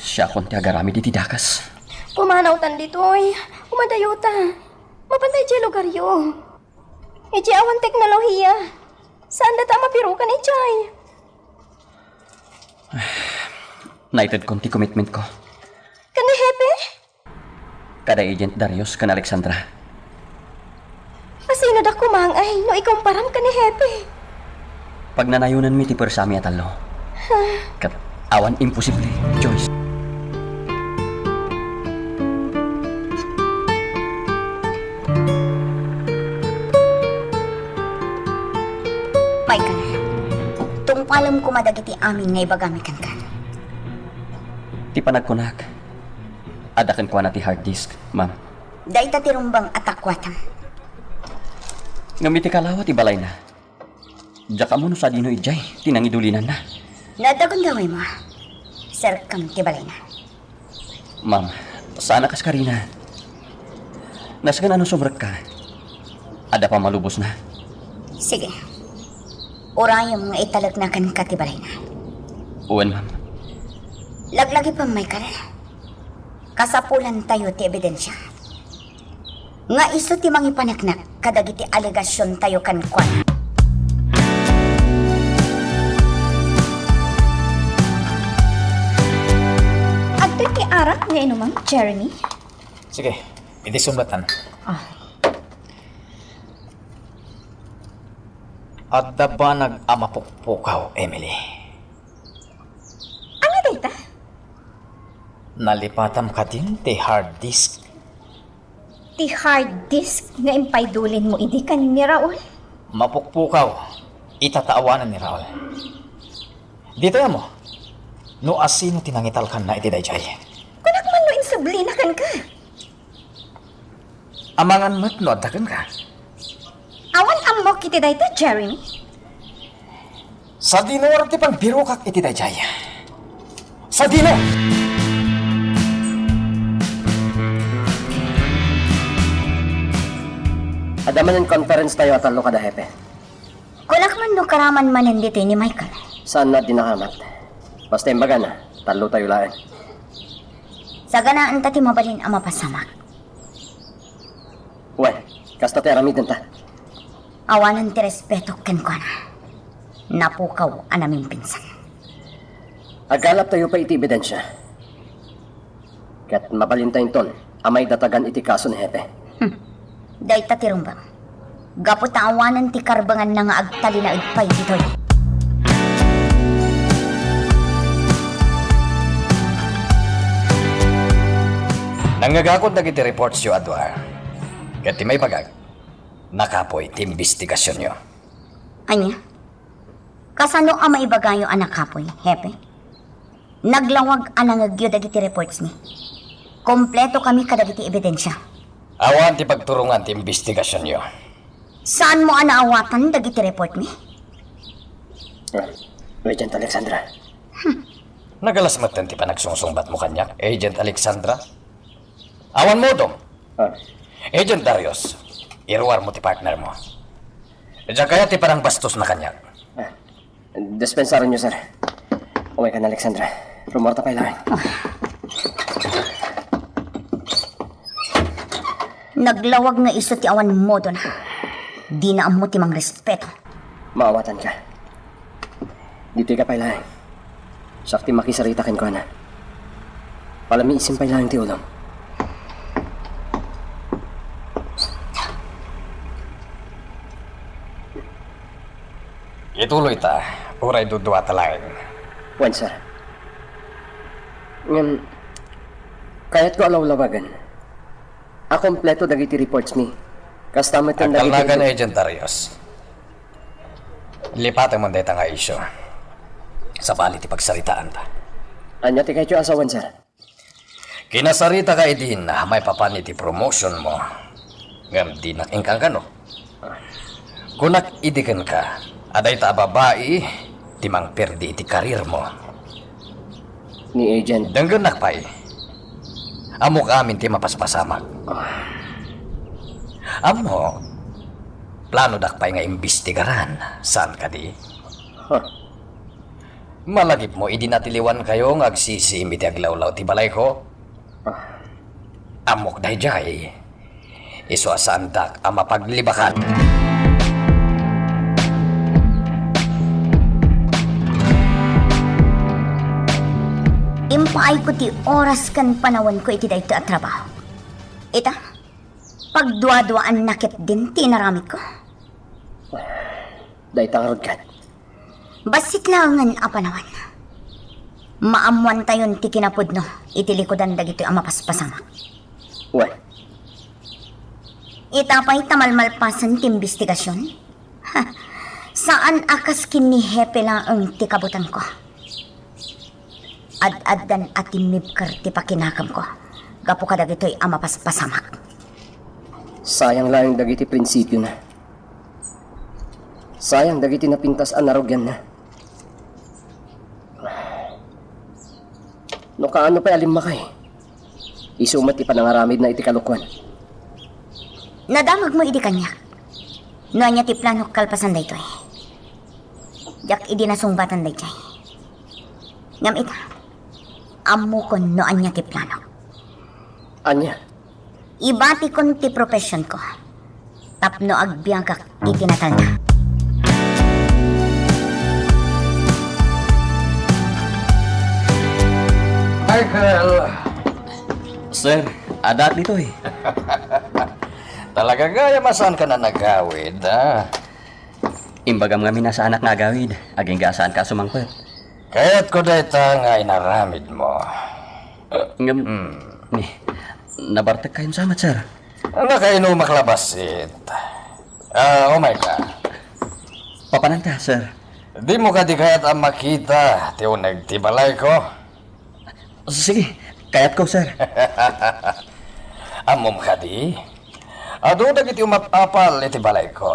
siakon ti agaramid iti dakes. Pumanawtan ditoy. Umadayota. Mapantay idiay lugaryo. Idiay awan teknolohiya. Saanda ta a mapirukan idiay. Naitedkon ti commitment ko. Ken ni Hepe? Kada Agent Darius ken Alexandra. Asino da koma ngay no ikumparam ken ni Hepe? Pagnanayonenmi ti puersami a tallo. Ha? Ket awan imposible, Joyce. Michael, tungpalem koma dagiti amin nga ibagami kenka. Ti panagkunak, adda kenkuana ti hard disk, ma'am. Dayta ti rumbeng a takuatam. Ngem iti kalawa ti balayna, diak ammo no sadino idiay ti nangidulinanna. No adda gundawaymo, serkam ti balayna. Ma'am, saan a kas karina. Nasken a no sumrekka, adda pammalubosna. Sige. Urayem nga italekna kenka ti balayna. Wen, ma'am. Laglagipem, Michael. Kasapulantayo ti ebidensia nga isu ti mangipaneknek kadagiti alegasiontayo kenkuana. Adtoy ti arak nga inumam, Jeremy? Sige, idi sumletan. Ah. Adda banag a mapukpukaw, Emily. Ania dayta? Nalipatam kadin ti hard disk. Ti hard disk nga impaydulinmo idi ken ni Raul? Mapukpukaw, ita ta awanen ni Raul. Ditoy ammo, no asino ti nangitalkanna iti daydiay. Kunak man no insublina kenka. Amangan met no adda kenka. Awan ammok iti dayta, Jeremy. Sadino ngarud ti pangbirokak iti daydiay? Sadino? Adda manen conference tayo a tallo kada hepe. Kunak man no karaman manen ditoy ni Michael. Saan na di nakamat? Basta imbagana, tallo tayo laeng. Saganaan ta ti mabalin a mapasamak. Wen, kasta ti aramidenta. Awanan ti respeto kenkuana. Napukaw a namimpinsan. Aggalap tayo pay iti ebidensia. Ket mabalinta inton a maidatagan iti kaso ni Hepe. Hmm. Dayta ti rumbeng. Gapu ta awanen ti karbenganna nga agtalinaed pay ditoy. Nangngegakon dagiti reportsyo a dua. Ket ti maibagak, nakapuy ti imbestigasionyo. Ania? Kasano a maibagayo a nakapuy, Hepe? Naglawag a nangngegyo dagiti reports mi. Kompleto kami kadagiti ebidensia. Awan ti pagturongan ti imbestigasionyo. Saanmo a naawatan dagiti report mi? Ah, Agent Alexandra. Hmm. Nagalas metten ti panagsungsungbatmo kaniak, Agent Alexandra. Awan modom. Ah. Agent Darius, iruarmo ti partnermo. Diak kayat ti panangbastosna kaniak. Ah. Dispensarenyo, sir. Umaykan, Alexandra. Rummuarta pay laeng. Naglawag nga isu ti awan modona. Dina ammo ti mangrespeto. Maawatanka. Ditoyka pay laeng. Siak ti makisarita kenkuana. Palamiisim pay laeng ti ulom. Ituloyta, uray duduata laeng. Wen, sir. Ngem, kayatko a lawlawagen a kompleto dagiti reports mi. Kasta met dagiti Agtalnakan, Agent Darius. Lipatem dayta nga isyu. Sabali ti pagsaritaanta. Ania ti kayatyo a sawen, sir? Kinasaritaka idin maipapan iti promotionmo, ngem dinak inkankano. Kunak idi kenka a dayta a babai ti mangperdi iti kariermo. Ni Agent. Denggennak pay. Ammok amin ti mapaspasamak. Ammok, planodak pay nga imbestigaran, saan kadi? Huh. Malagipmo idi natiliwankayo nga agsisiim iti aglawlaw ti balayko? Ah. Ammok daydiay. Isu a saandak a mapaglibakan. Impaayko ti oras ken panawenko iti daytoy a trabaho. Ita, pagduaduaanna ketdin ti inaramidko. Dayta ngarud ket. Bassit laengen a panawen. Maammoantayon ti kinapudno iti likudan dagitoy a mapaspasamak. Wen. Ita pay ta malmalpasen ti imbestigasion? Ha, saan a kas ken ni Hepe laeng ti kabutanko. Ad-addan a timmibker ti pakinakemko gapu kadagitoy a mapaspasamak. Sayang laeng dagiti prinsipiona. Sayang dagiti napintas a narugianna. No kaano pay a limmakay, isu met ti panangaramidna iti kalokuan. Nadamagmo idi kaniak. No ania ti planok kalpasan daytoy? Diak idi nasungbatan daydiay. Ngem ita, ammokon no ania ti planok. Ania? Ibatikon ti professionko tapno agbiagak iti Natalna. Michael! Sir, adda ditoy. Talaga gayam a saanka a nagawid, ah. Imbagam ngamin a saanak nga agawid, agingga a saanka a sumangpet. Kayatko dayta nga inaramidmo. Ngem, Hmm. ni, nabartek kayon sa met, sir. Nakainumak la bassit. Ah, umay ka. Papananta, sir. Dimo kadi kayat a makita ti uneg ti balayko? Sige, kayatko, sir. Ammom kadi? Adu dagiti umat-apal iti balayko.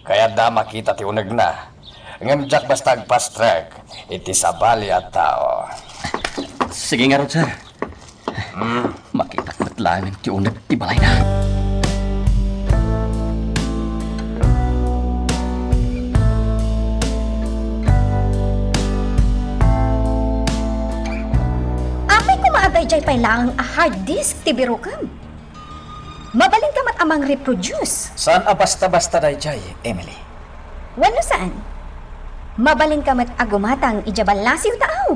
Kayatda a makita ti unegna, ngem diak basta agpastrek iti sabali a tao. Sige ngarud, sir. Hmm. Makitak met laeng ti uneg ti balayna. Apay koma a daydiay pay laeng a hard disk ti birokam? Mabalinka met a mangreproduce. Saan a basta-basta daydiay, Emily. Wenno saan? Mabalinka met a gumatang idiay ballasiw taaw.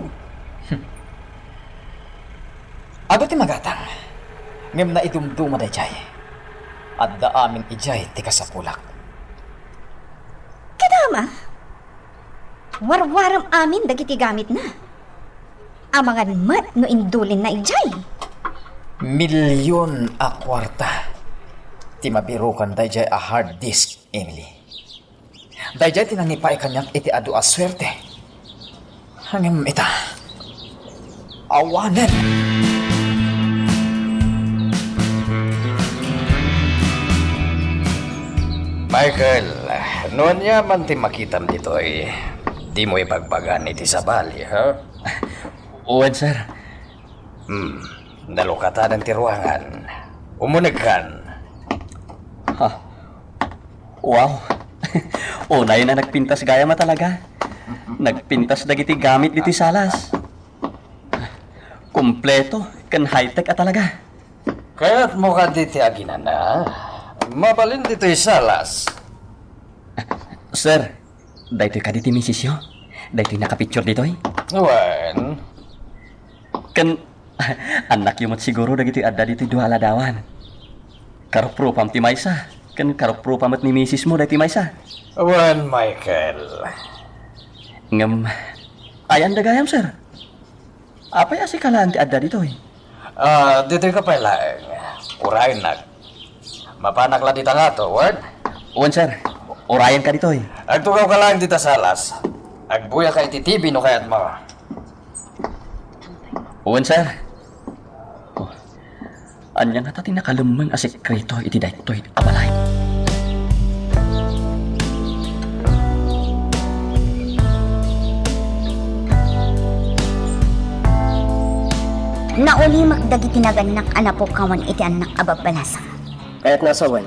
Adu ti magatang, ngem naidumduma daydiay. Adda amin idiay ti kasapulak. Kadama, warwarem amin dagiti gamitna. Amangan met no indulinna idiay. Milyon a kuarta ti mabirokan daydiay a hard disk, Emily. Daydiay ti nangipaay kaniak iti adu a suerte. Ngem ita, awanen. Michael, no ania man ti makitam ditoy, dimo ibagbagan iti sabali, ha? Wen, sir. Hmm, nalukatanan ti ruangan. Umunegkan. Ha? Wow. Unay a nagpintas gayam a talaga. Nagpintas dagiti gamit ditoy salas. Kompleto ken high-tech a talaga. Kayatmo kadi ti aginana? Mabalin ditoy salas. Sir, daytoy kadi ti misisyo? Daytoy nakapicture ditoy? Wen. Ken annakyo met siguro dagitoy adda ditoy dua a ladawan. Karuprupam ti maysa, ken karuprupa met ni misismo daytoy maysa. Wen, Michael. Ngem, ayan da gayam, sir? Apay a sika laeng ti adda ditoy? Ah, ditoy ka pay laeng. Urayennak. Mapanak la dita ngato, wen? Wen, sir. Urayenka ditoy. Agtugaw ka laeng dita salas. Agbuya ka iti T V no kayatmo. Wen, sir. Oh. Ania ngata ti nakalemmeng a sekreto iti daytoy a balay? Naulimek dagiti nagannak a napukawan iti annak a babbalasang. Kayatna a sawen,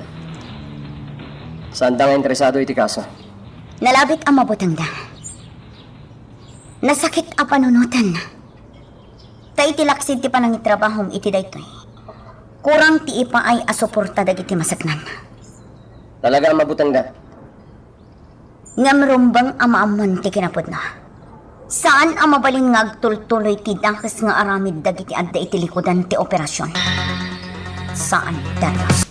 saanda nga interesado iti kaso. Nalabit a mabutengda. Nasakit a panunoten. Ta iti laksid ti panangitrabahom iti daytoy, kurang ti ipaay a suporta dagiti maseknan. Talaga a mabutengda. Ngem rumbeng a maammoan ti kinapudno. Saan a mabalin nga agtultuloy ti dakes nga aramid dagiti adda iti likudan ti operasion. Saan danos.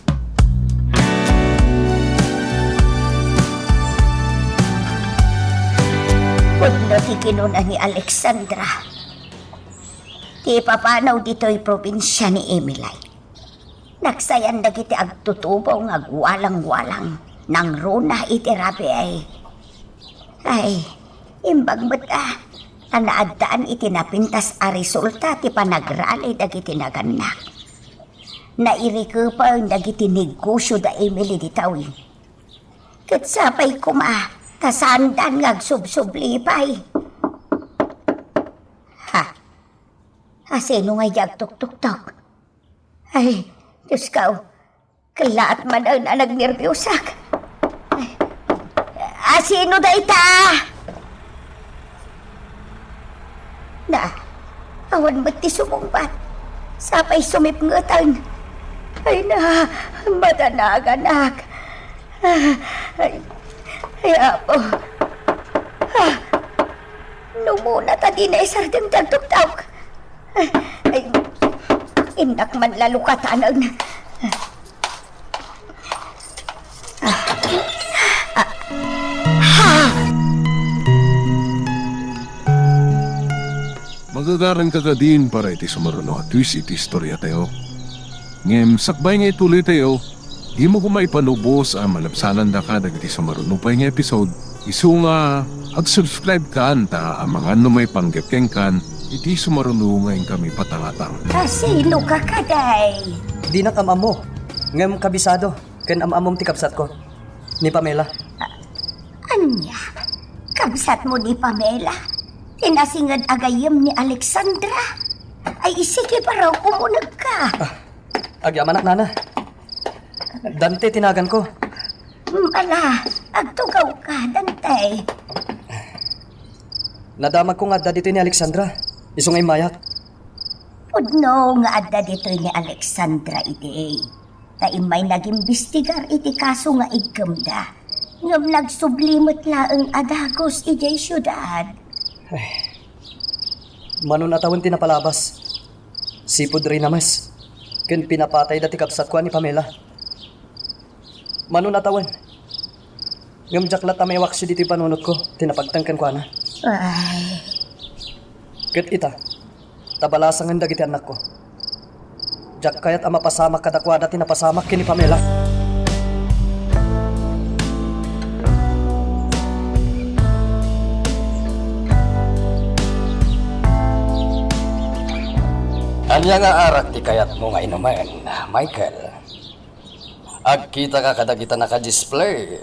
Pudno ti kinuna ni Alexandra. Ti ipapanaw ditoy probinsia ni Emily. Nagsayan dagiti agtutubaw nga agwalang-walang nangruna iti rabii. Ay, imbag met a, ta naaddaan iti napintas a resulta ti panagrali dagiti nagannak. Nairikepen dagiti negosio da Emily ditoy. Ket sapay koma, ta saandan nga agsubsubli pay. Ha? Asino nga idi agtuktuktok? Ay, Diosko, kellaat manen a nagnerbiusak. Ay, asino dayta? Na, awan met ti sumungbat. Sapay sumipngeten. Ay na, madanaganak. Ay, ay, Apo. Ah, numuna ta dina isardeng ti agtuktok. Ay, innak man la lukatanen. Magagaranka kadin para iti sumaruno a twist iti istoriatayo. Ngem sakbay nga ituloytayo, dimo koma ipanubos a malabsanandaka dagiti sumaruno pay nga episode. Isu nga, ag-subscribe kan ta amangan no maipanggep kenkan iti sumaruno nga inkami patangatang. Asino ka kaday? Dinak am-ammo, ngem kabisado ken am-ammom ti kabsatko, ni Pamela. Ania? Kabsatmo ni Pamela? Ti nasinged a gayyem ni Alexandra? Ay, isiki paraw kumunegka. Ah, agyamanak, nana. Dante ti naganko. Mm, ala, agtugawka, Dante. Nadamagko nga adda ditoy ni Alexandra. Isu nga immayak. Pudno nga adda ditoy ni Alexandra idi. Ta immay nagimbistigar iti kaso nga iggimda. Ngem nagsubli met laeng a dagus idiay siudad. Ay, mano a tawen ti napalabas. Sipud rinames. Ken pinapatayda ti kabsatko a ni Pamela. Mano a tawen. Ngem diak latta maiwaksi ditoy panunotko, ti napagteng kenkuana. Ay. Ket ita, ta balasangen dagiti annakko. Diak kayat a mapasamak kadakuada ti napasamak ken ni Pamela. Ania nga arak ti kayatmo nga inumen, Michael? Agkitaka kadagita nakadisplay.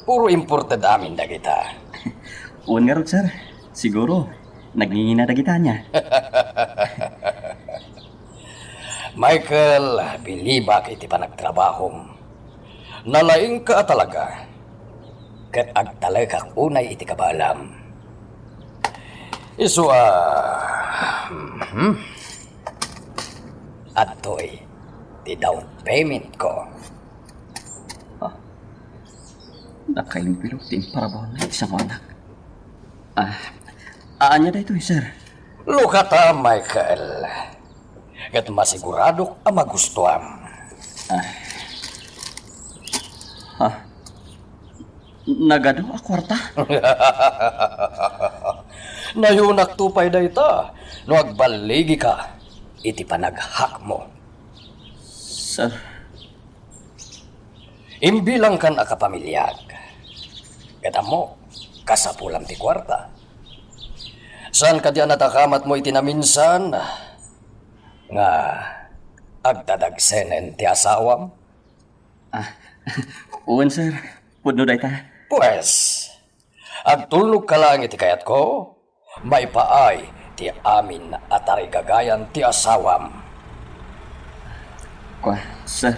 Puro imported amin dagita. Wen ngarud, sir. Siguro, nagngingina dagita ania. Michael, bilibak iti panagtrabahom. Nalaingka a talaga. Ket agtalekak unay iti kabaelam. Isu a, mhm. Adtoy ti down payment ko. Ah, nakaimbilog ti imparabuanna iti sangoanak. Ah, ania daytoy, sir? Lukata, Michael. Ket masiguradok a magustuam. Ah. Ha? Nagadu a kuarta? Nayunakto pay dayta no agballigika iti panaghackmo. Sir. Imbilangkan a kapamiliak. Ket ammok, kasapulam ti kuarta. Saan kadi a nadakamatmo iti naminsan nga agdadagsenen ti asawam? Ah, wen, sir. Pudno dayta. Pues, agtulnogka laeng iti kayatko, maipaay ti amin a tarigagayan ti asawam. Kua, sir.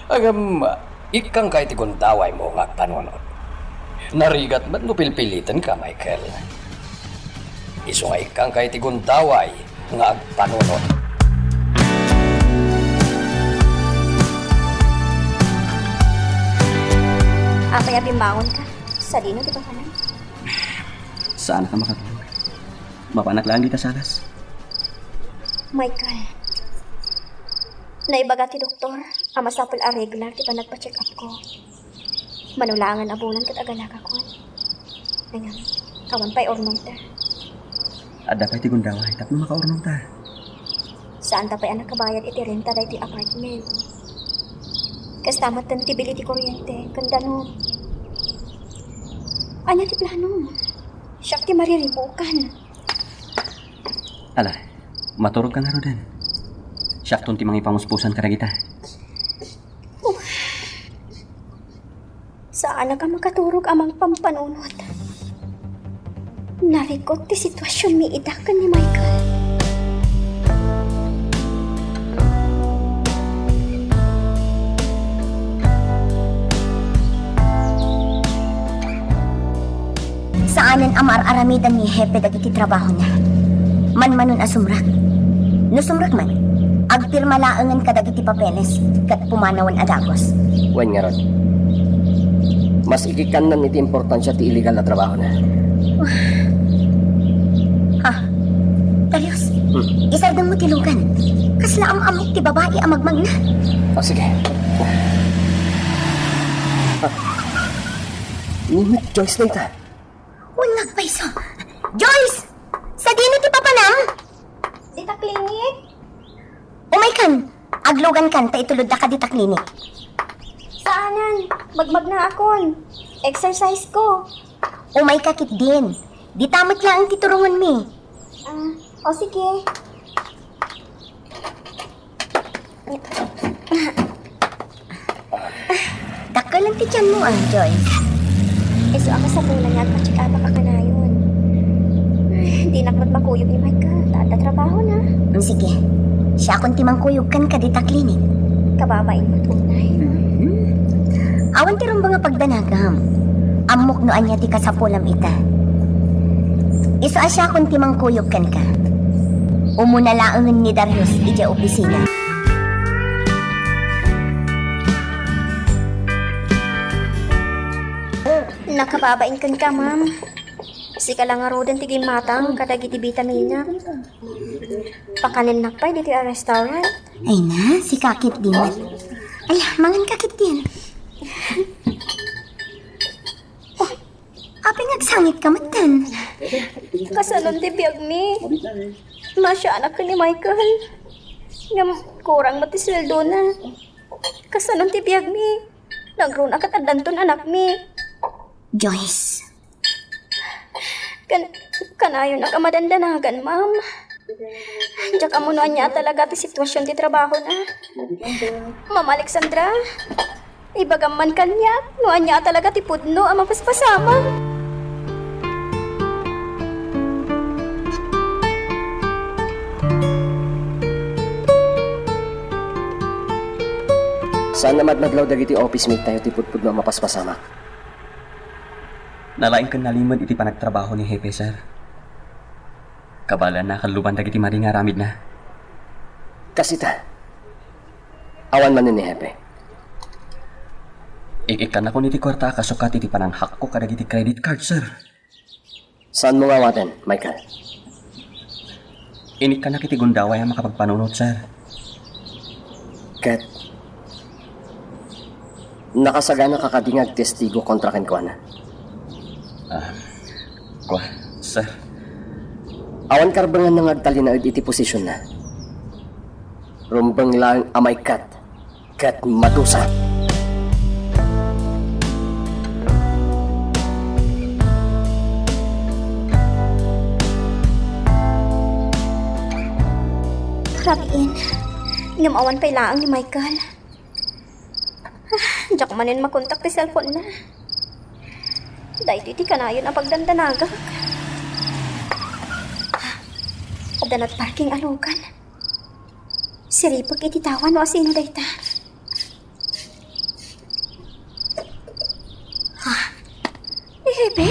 Ngem, ikkangka iti gundawaymo nga agpanunot. Narigat met no pilpilitenka, Michael. Isu nga ikkangka iti gundaway nga agpanunot. Apay a bimmangonka? Sadino ti panganan? Saanka makatulog. Mapanak laeng dita salas. Michael, naibaga ti doktor a masapul a regular ti panagpa-check-up ko. Mano laengen a bulan ket agalakakon. Ngem, awan pay urnongta. Adda pay ti gundaway tapno makaurnongta. Saanta pay a nakabayad iti renta daytoy apartment. Kasta met ti bill iti kuryente ken danum. Ania ti planom? Siak ti mariribukan. Ala, maturogka ngaruden. Siakton ti mangipanuspusan kadagita. Oh. Saanak a makaturog a mangpampanunot. Narikot ti situasionmi ita ken ni Michael. Saanen a maar-aramidan ni Hepe dagiti trabahona. Manmanon a sumrek. No sumrek man, agpirma laengen kadagiti papeles ket pumanawen a dagus. Wen ngarud, mas ikikkannan iti importansia ti illegal a trabahona. Ah, Darius, Hmm. Isardengmo ti lugan. Kasla am-amok ti babai a magmagna. Ah, sige. Ah. Ni Joyce na ita. Wen nga agpayso. Joyce! Sadino ti papanam? Dita clinic? Umaykan. Aglugankan ta itulodda ka dita clinic. Saanan. Magmagnaakon. Exercise ko. Umayka ketdin. Dita met laeng ti turongenmi. Ah, o sige. Dakkel ti tianmo, ah, Joyce. Isu a kasapulan nga agpa-check-up ka kanayon. Ay, dinak met makuyog ni Michael. Ta adda trabahona. Mm, sige. Siakon ti mangkuyog kenka dita clinic. Kababain met unay, no? Hmm. Awan ti rumbeng a pagdanagam. Ammok no ania ti kasapulam ita. Isu a siakon ti mangkuyog kenka. Umuna laengen ni Darius idiay opisina. Nakababain kenka, ma'am. Sika la ngaruden ti gimmatang kadagiti bitamina. Pakanennak pay ditoy a restaurant. Ay na, sika ketdin. Ay, mangan ka ketdin. Oh, apay nga agsangitka metten? Kasanon ti biagmi. Masianak ken ni Michael. Ngem kurang met ti sueldona. Kasanon ti biagmi? Nagruna ket addanton anakmi. Joyce. Kan-, kanayonak a madandanagan, ma'am. Diak ammo no ania a talaga ti situasion ti trabahona. Ma'am Alexandra, ibagam man kaniak no ania a talaga ti pudno a mapaspasamak. Saan a madmadlaw dagiti office mate tayo ti pudpudno a mapaspasamak. Nalaing ken nalimed iti panagtrabaho ni Hepe, sir. Kabaelanna a kalluban dagiti madi nga aramidna. Kas ita, awan manen ni Hepe. Ik-ikkannakon iti kuarta a kasukat iti pananghackko kadagiti credit card, sir. Saanmo nga awaten, Michael? Inikkanak iti gundaway a makapagpanunot, sir. Ket nakasaganaka kadi nga agtestigo kontra kenkuana? Ah, kua, sir. Awan karbenganna nga agtalinaed iti posisionna. Rumbeng laeng a maikkat ket madusa. Rabiin, ngem awan pay laeng ni Michael. Ah, diak manen makontak ti cellphone-na. Daytoy ti kanayon a pagdandanagak. Adda nagparking a lugan. Siripek iti tawa no asino dayta. Ha? Ni Hepe?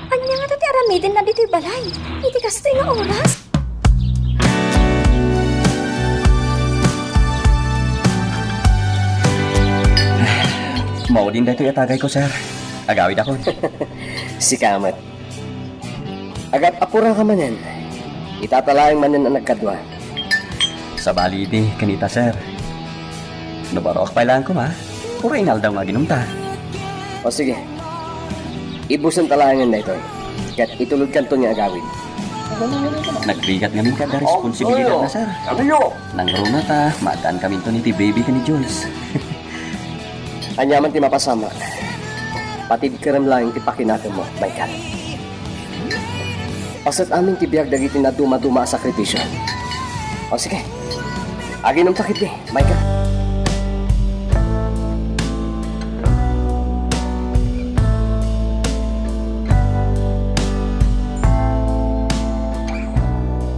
Ania ngata ti aramidenna ditoy balay iti kastoy nga oras? Maudin daytoy a tagayko, sir. Agawidakon. Sika met. Agap-apuraka manen. Ita ta laeng manen a nagkadua. Sabali idi ken ita, sir. No baroak pay laeng koma, uray inaldaw nga aginumta. O sige. Ibusenta laengen daytoy. Ket itulodkanton nga agawid. Nagrigat ngamin ket adda responsibilidadna, sir. Nangruna ta, maaddaankaminton iti baby ken ni Joyce. Aniaman ti mapasamak, patibkerem laeng ti pakinakemmo, Michael. Paset amin ti biag dagiti nadumaduma a sakripisio. O sige, aginumta ketdi, Michael.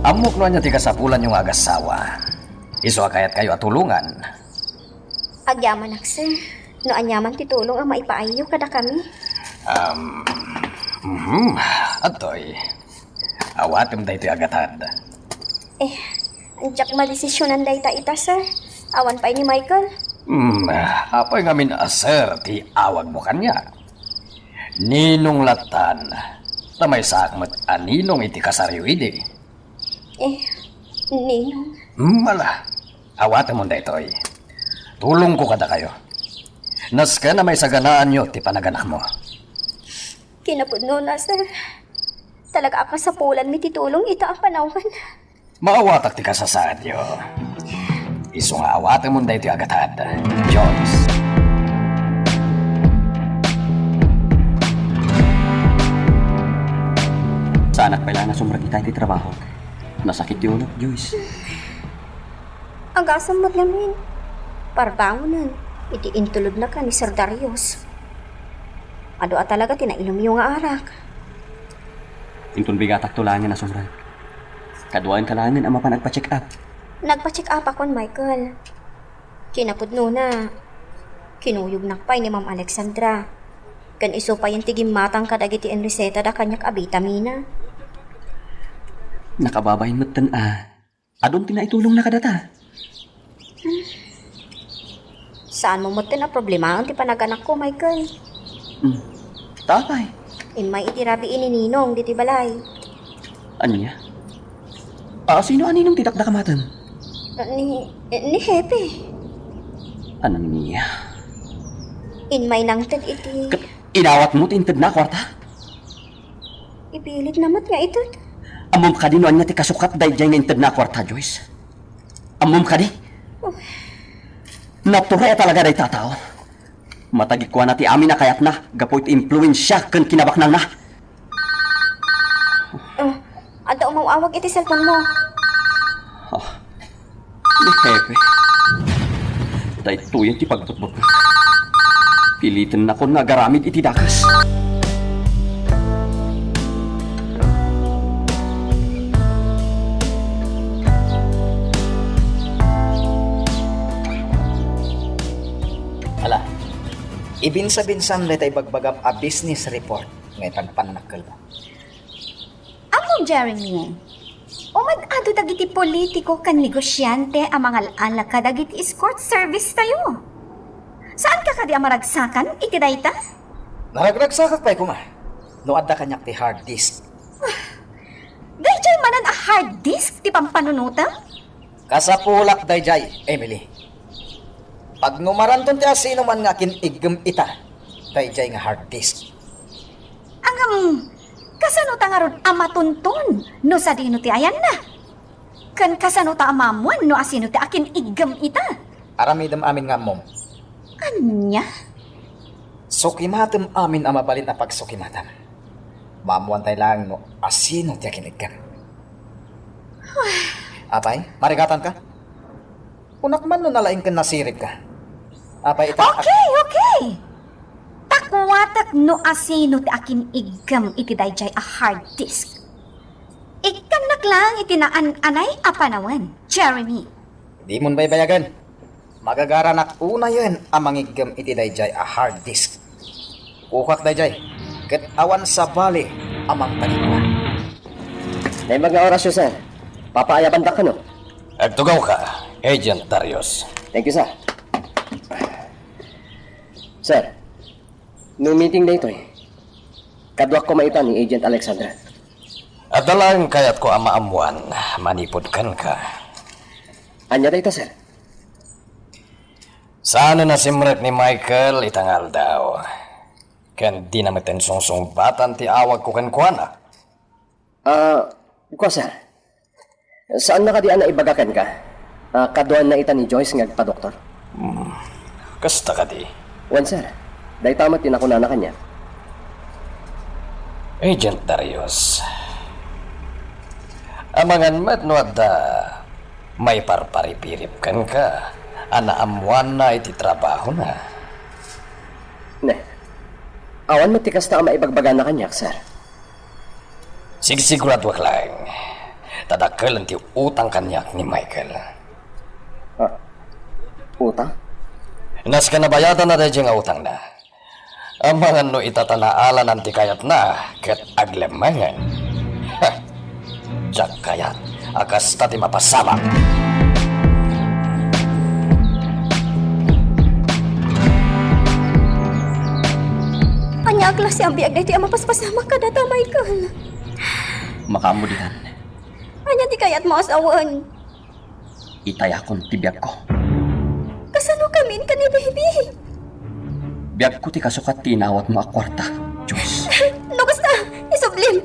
Ammok no ania ti kasapulanyo nga agassawa. Isu a kayatkayo a tulongan. Agyamanak, sir. No aniaman ti tulong a maipaayyo kadakami. Um, mhm. Adtoy. Awatem daytoy a gatad. Eh, diak madesisionan dayta ita, sir. Awan pay ni Michael. Hmm, apay ngamin a sir ti awagmo kaniak? Ninong lattan. Ta maysaak met a ninong iti kasaryo idi. Eh, ninong. Hmm, ala. Awatemon daytoy. Tulongko kadakayo. Nasken a maisaganaanyo ti panaganakmo. Kinapudnona, sir. Talaga a kasapulanmi ti tulong ita a panawen. Maawatak ti kasasaadyo. Isu nga awatemon daytoy a gatad, Joyce. Saanak pay la a nasumrek ita iti trabaho. Nasakit ti ulok, Joyce. Agasem met ngamin. Parbangonen iti intulodna ken ni Sir Darius. Adu a talaga ti nailumyo nga arak. Inton bigatakto laengen a sumrek, kaduaenka laengen a mapan agpa-check up. Nagpa-check up akon, Michael. Kinapudnona, kinuyognak pay ni Ma'am Alexandra. Ken isu payen ti gimmatang kadagiti inresetada kaniak a bitamina. Nakababain metten a adun ti naitulongna kadata. Saanmo metten a problemaen ti panaganakko, Michael. Hmm. Tapay. Immay iti rabii ni Ninong ditoy balay. Ania? A, sino a ninong ti dakdakamatem? Ni, ni Hepe. Ania? Immay nangted iti Ket inawatmo ti intedna a kuarta? Ipilitna met nga ited. Ammom kadi no ania ti kasukat daydiay nga intedna a kuarta, Joyce? Ammom kadi? Oh. Naturay a talaga dayta a tao. Matagikuana ti amin a kayatna gapu iti impluensia ken kinabaknangna. Oh, adda umaw-awag iti cellphone mo. Oh, ni Hepe. Daytoyen ti pagbutbutna. Pilitennakon nga agaramid iti dakes. Ala, ibinsa-binsam dayta ibagbagam a business report nga ipagpannakkelmo. Ammom, Jeremy, umad-ado dagiti politiko ken negosiante a mangal-ala kadagiti escort service tayo. Saanka kadi a maragsakan iti dayta? Naragragsakak pay koma no adda kaniak ti hard disk. Daydiay manen a hard disk ti pampanunotem? Kasapulak daydiay, Emily. Pagnumaranton ti asinoman nga akin-iggem ita daydiay nga hard disk. Ngem, kasano ta ngarud a matunton no sadino ti ayanna? Ken kasano ta a maammuan no asino ti akin-iggem ita? Aramidem amin nga ammom. Ania? Sukimatem amin a mabalin a pagsukimatam. Maammuantay laeng no asino ti akin-iggem. Apay, marigatanka? Kunak man no nalaing ken nasiribka. Apay ita. Okay, okay. Ta kuatek no asino ti akin-iggem iti daydiay a hard disk. Ikkannak laeng iti naan-anay a panawen, Jeremy. Dimon baybayagen. Magagaranak unayen a mangiggem iti daydiay a hard disk. Kukak daydiay, ket awan sabali a mangtagikua. Naimbag nga orasyo, sir. Papaayabandak kano? Agtugawka, Agent Darius. Thank you, sir. Sir, no meeting daytoy, kaduak koma ita ni Agent Alexandra. Adda laeng kayatko a maammuan manipud kenka. Ania dayta, sir? Saan a nasimrek ni Michael ita nga aldaw, ken dina metten sungsungbatan ti awagko kenkuana. Ah, kua, sir. Saanna kadi a naibaga kenka a kaduaenna ita ni Joyce nga agpadoktor? Hmm, kasta kadi? Wen, sir. Dayta met ti nakunana kaniak. Agent Darius, amangan met no adda maiparparipirip kenka a naammuanna iti trabahona. Ne, awan met ti kasta a maibagbagana kaniak, sir. Sigsiguraduak laeng. Ta dakkel ti utang kaniak ni Michael. Ah, utang? Nasken a bayadanna daydiay nga utangna. Amangan no ita ta naalanan ti kayatna ket aglemmengen. Ha! Diak kayat a kasta ti mapasamak. Ania a klase a biag daytoy a mapaspasamak kadata, Michael? Makaammo ditan. Ania ti kayatmo a sawen? Itayakon ti biagko. Kasano kamin ken ni Baby? Biagko ti kasukat ti inawatmo a kuarta, Joyce. No kasta, isublim.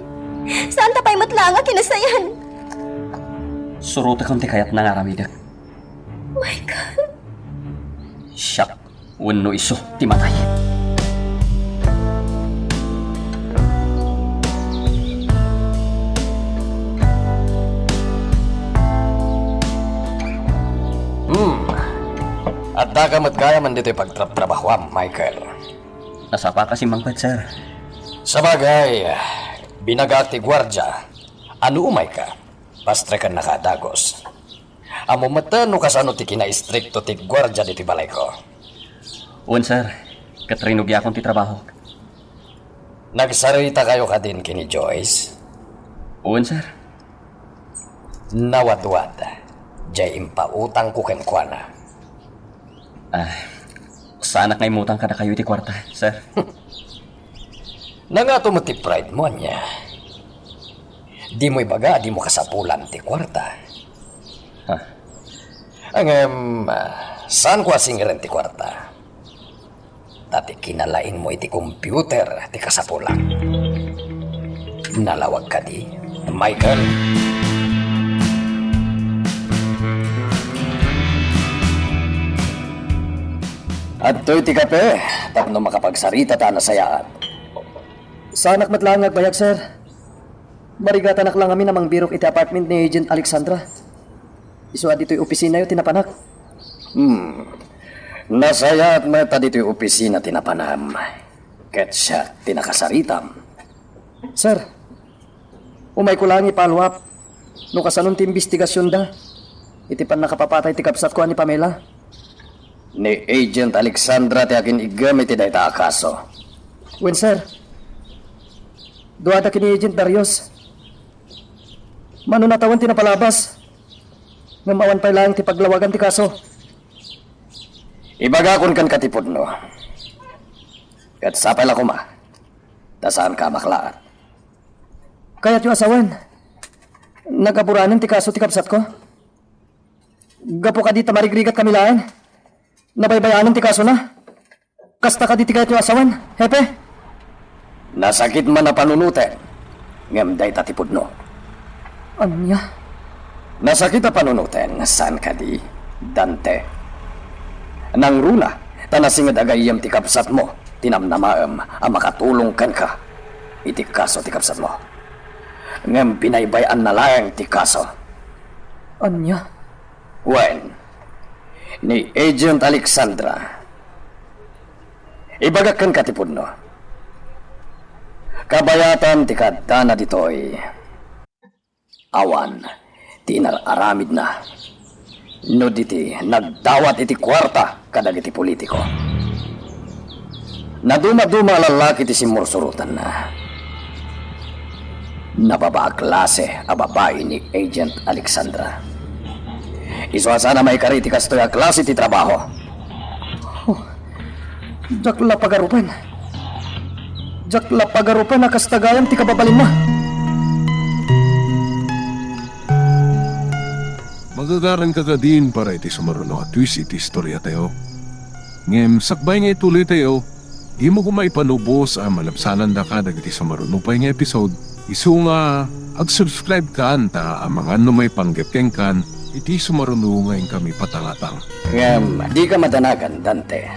Saanta pay met laeng a kinasayan. Surotekon ti kayatna nga aramidek. Michael. Siak wenno isu ti matay. Hmm. Addaka met gayam ditoy pagtrabtrabahoam, Michael. Nasapaka simmangpet, sir. Sabagay, binagaak ti guardia. Ania, umayka? Pastrekennaka a dagus. Ammom met no kasano ti kinaistrikto ti guardia ditoy balayko. Wen, sir. Ket rinugiakon ti trabaho. Nagsaritakayo kadin ken ni Joyce? Wen, sir. Nawadwad, diay impautangko kenkuana. Ah, saanak nga immutang kadakayo iti kuarta, sir. Nangato met ti pride mo, ania? Dimo ibaga a dimo kasapulan ti kuarta. Ha? Ngem, ah, saanko a singirem ti kuarta. Ta ti kinalaingmo iti computer ti kasapulak. Nalawag kadi, Michael? Adtoy ti kape tapno makapagsarita ta a nasayaat. Saanak met laeng nga agbayag, sir. Marigatanak la ngamin a mangbirok iti apartment ni Agent Alexandra. Isu a ditoy opisinayo ti napanak. Hmm. Nasayaat met a ditoy opisina ti napanam. Ket siak ti nakasaritam. Sir, umayko laeng i-follow up no kasanon ti imbestigasionda iti pannakapapatay ti kabsatko a ni Pamela. Ni Agent Alexandra ti akin-iggem iti dayta a kaso. Wen, sir. Duada ken ni Agent Darius. Mano natawen ti napalabas. Ngem awan pay laeng ti paglawagan ti kaso. Ibagakon kenka ti pudno. Ket sapay la koma, ta saanka a maklaat. Kayatyo a sawen, nagaburanen ti kaso ti kabsatko? Gapu kadi ta marigrigat kami laeng, nabaybayanen ti kasona. Kasta kadi ti kayatyo a sawen, Hepe? Nasakit man a panunoten, ngem dayta ti pudno. Ania? Nasakit a panunoten, saan kadi, Dante? Nangruna, ta nasinged a gayyem ti kabsatmo ti namnamaem a makatulong kenka iti kaso ti kabsatmo. Ngem binaybay-anna laeng ti kaso. Ania? Wen, ni Agent Alexandra. Ibagak kenka ti pudno. Kabayatan ti kaaddana ditoy. Awan ti inar-aramidna no di ti nagdawat iti kuarta kadagiti politiko. Nadumaduma a lallaki ti simmursurotanna. Nababa a klase a babai ni Agent Alexandra. Isu a saan a maikari ti kastoy a klase ti trabaho. Oh, diak la pagarupen. Diak la pagarupen a kasta gayam ti kababalinna. Magagaranka kadin para iti sumaruno a twist iti istoriatayo. Ngem sakbay nga ituloytayo, dimo koma ipanubos a malabsanandaka dagiti sumaruno pay nga episode. Isu nga ag-subscribe kan ta amangan no maipanggep kenkan iti sumaruno nga inkami patangatang. Ngem dika madanagan, Dante.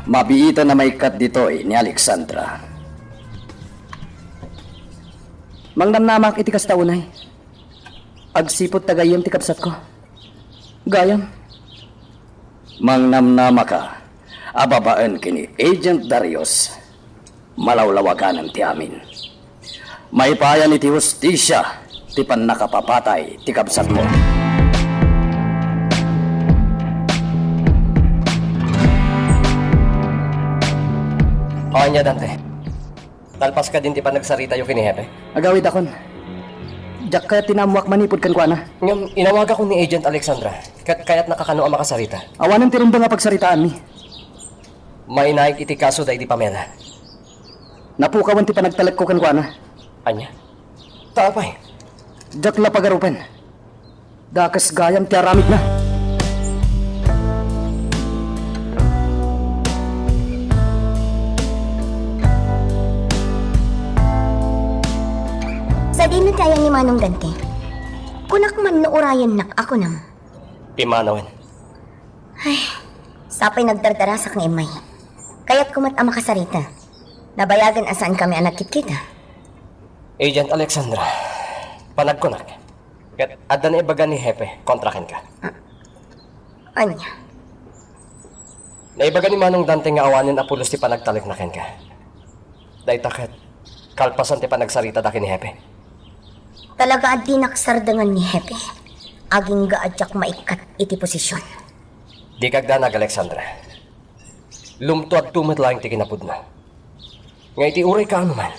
Mabiiten a maikkat ditoy ni Alexandra. Mangnamnamak iti kasta unay. Agsipud ta gayyem ti kabsatko. Gayam. Mangnamnamaka a babaen ken ni Agent Darius, malawlawaganen ti amin. Maipayan iti hustisia ti pannakapapatay ti kabsatmo. Ania, Dante? Nalpas kadin ti panagsaritayo ken ni Hepe? Agawidakon. Diak kayat ti naammoak manipud kenkuana. Ngem inawagakon ni Agent Alexandra, ket kayatnaka kano a makasarita. Awanen ti rumbeng a pagsaritaanmi. Mainaig iti kaso daydi Pamela. Napukawan ti panagtalekko kenkuana. Ania? Ta apay? Diak la pagarupen. Dakes gayam ti aramidna. Sadino ti ayan ni Manong Dante? Kunak man no urayennak a kunam. Pimmanawen. Ay, sapay nagdardarasak nga immay. Kayatko met a makasarita. Nabayagen a saankami a nagkitkita. Agent Alexandra, panagkunak. Ket adda naibaga ni Hepe kontra kenka. Ah, ania? Naibaga ni Manong Dante nga awanen a pulos ti panagtalekna kenka. Dayta ket kalpasan ti panagsaritada ken ni Hepe. Talaga a dinak sardengen ni Hepe. Agingga a diak maikkat iti posisyon. Dika agdanag, Alexandra. Lumtuadto met laeng ti kinapudno. Nga iti uray kaano man,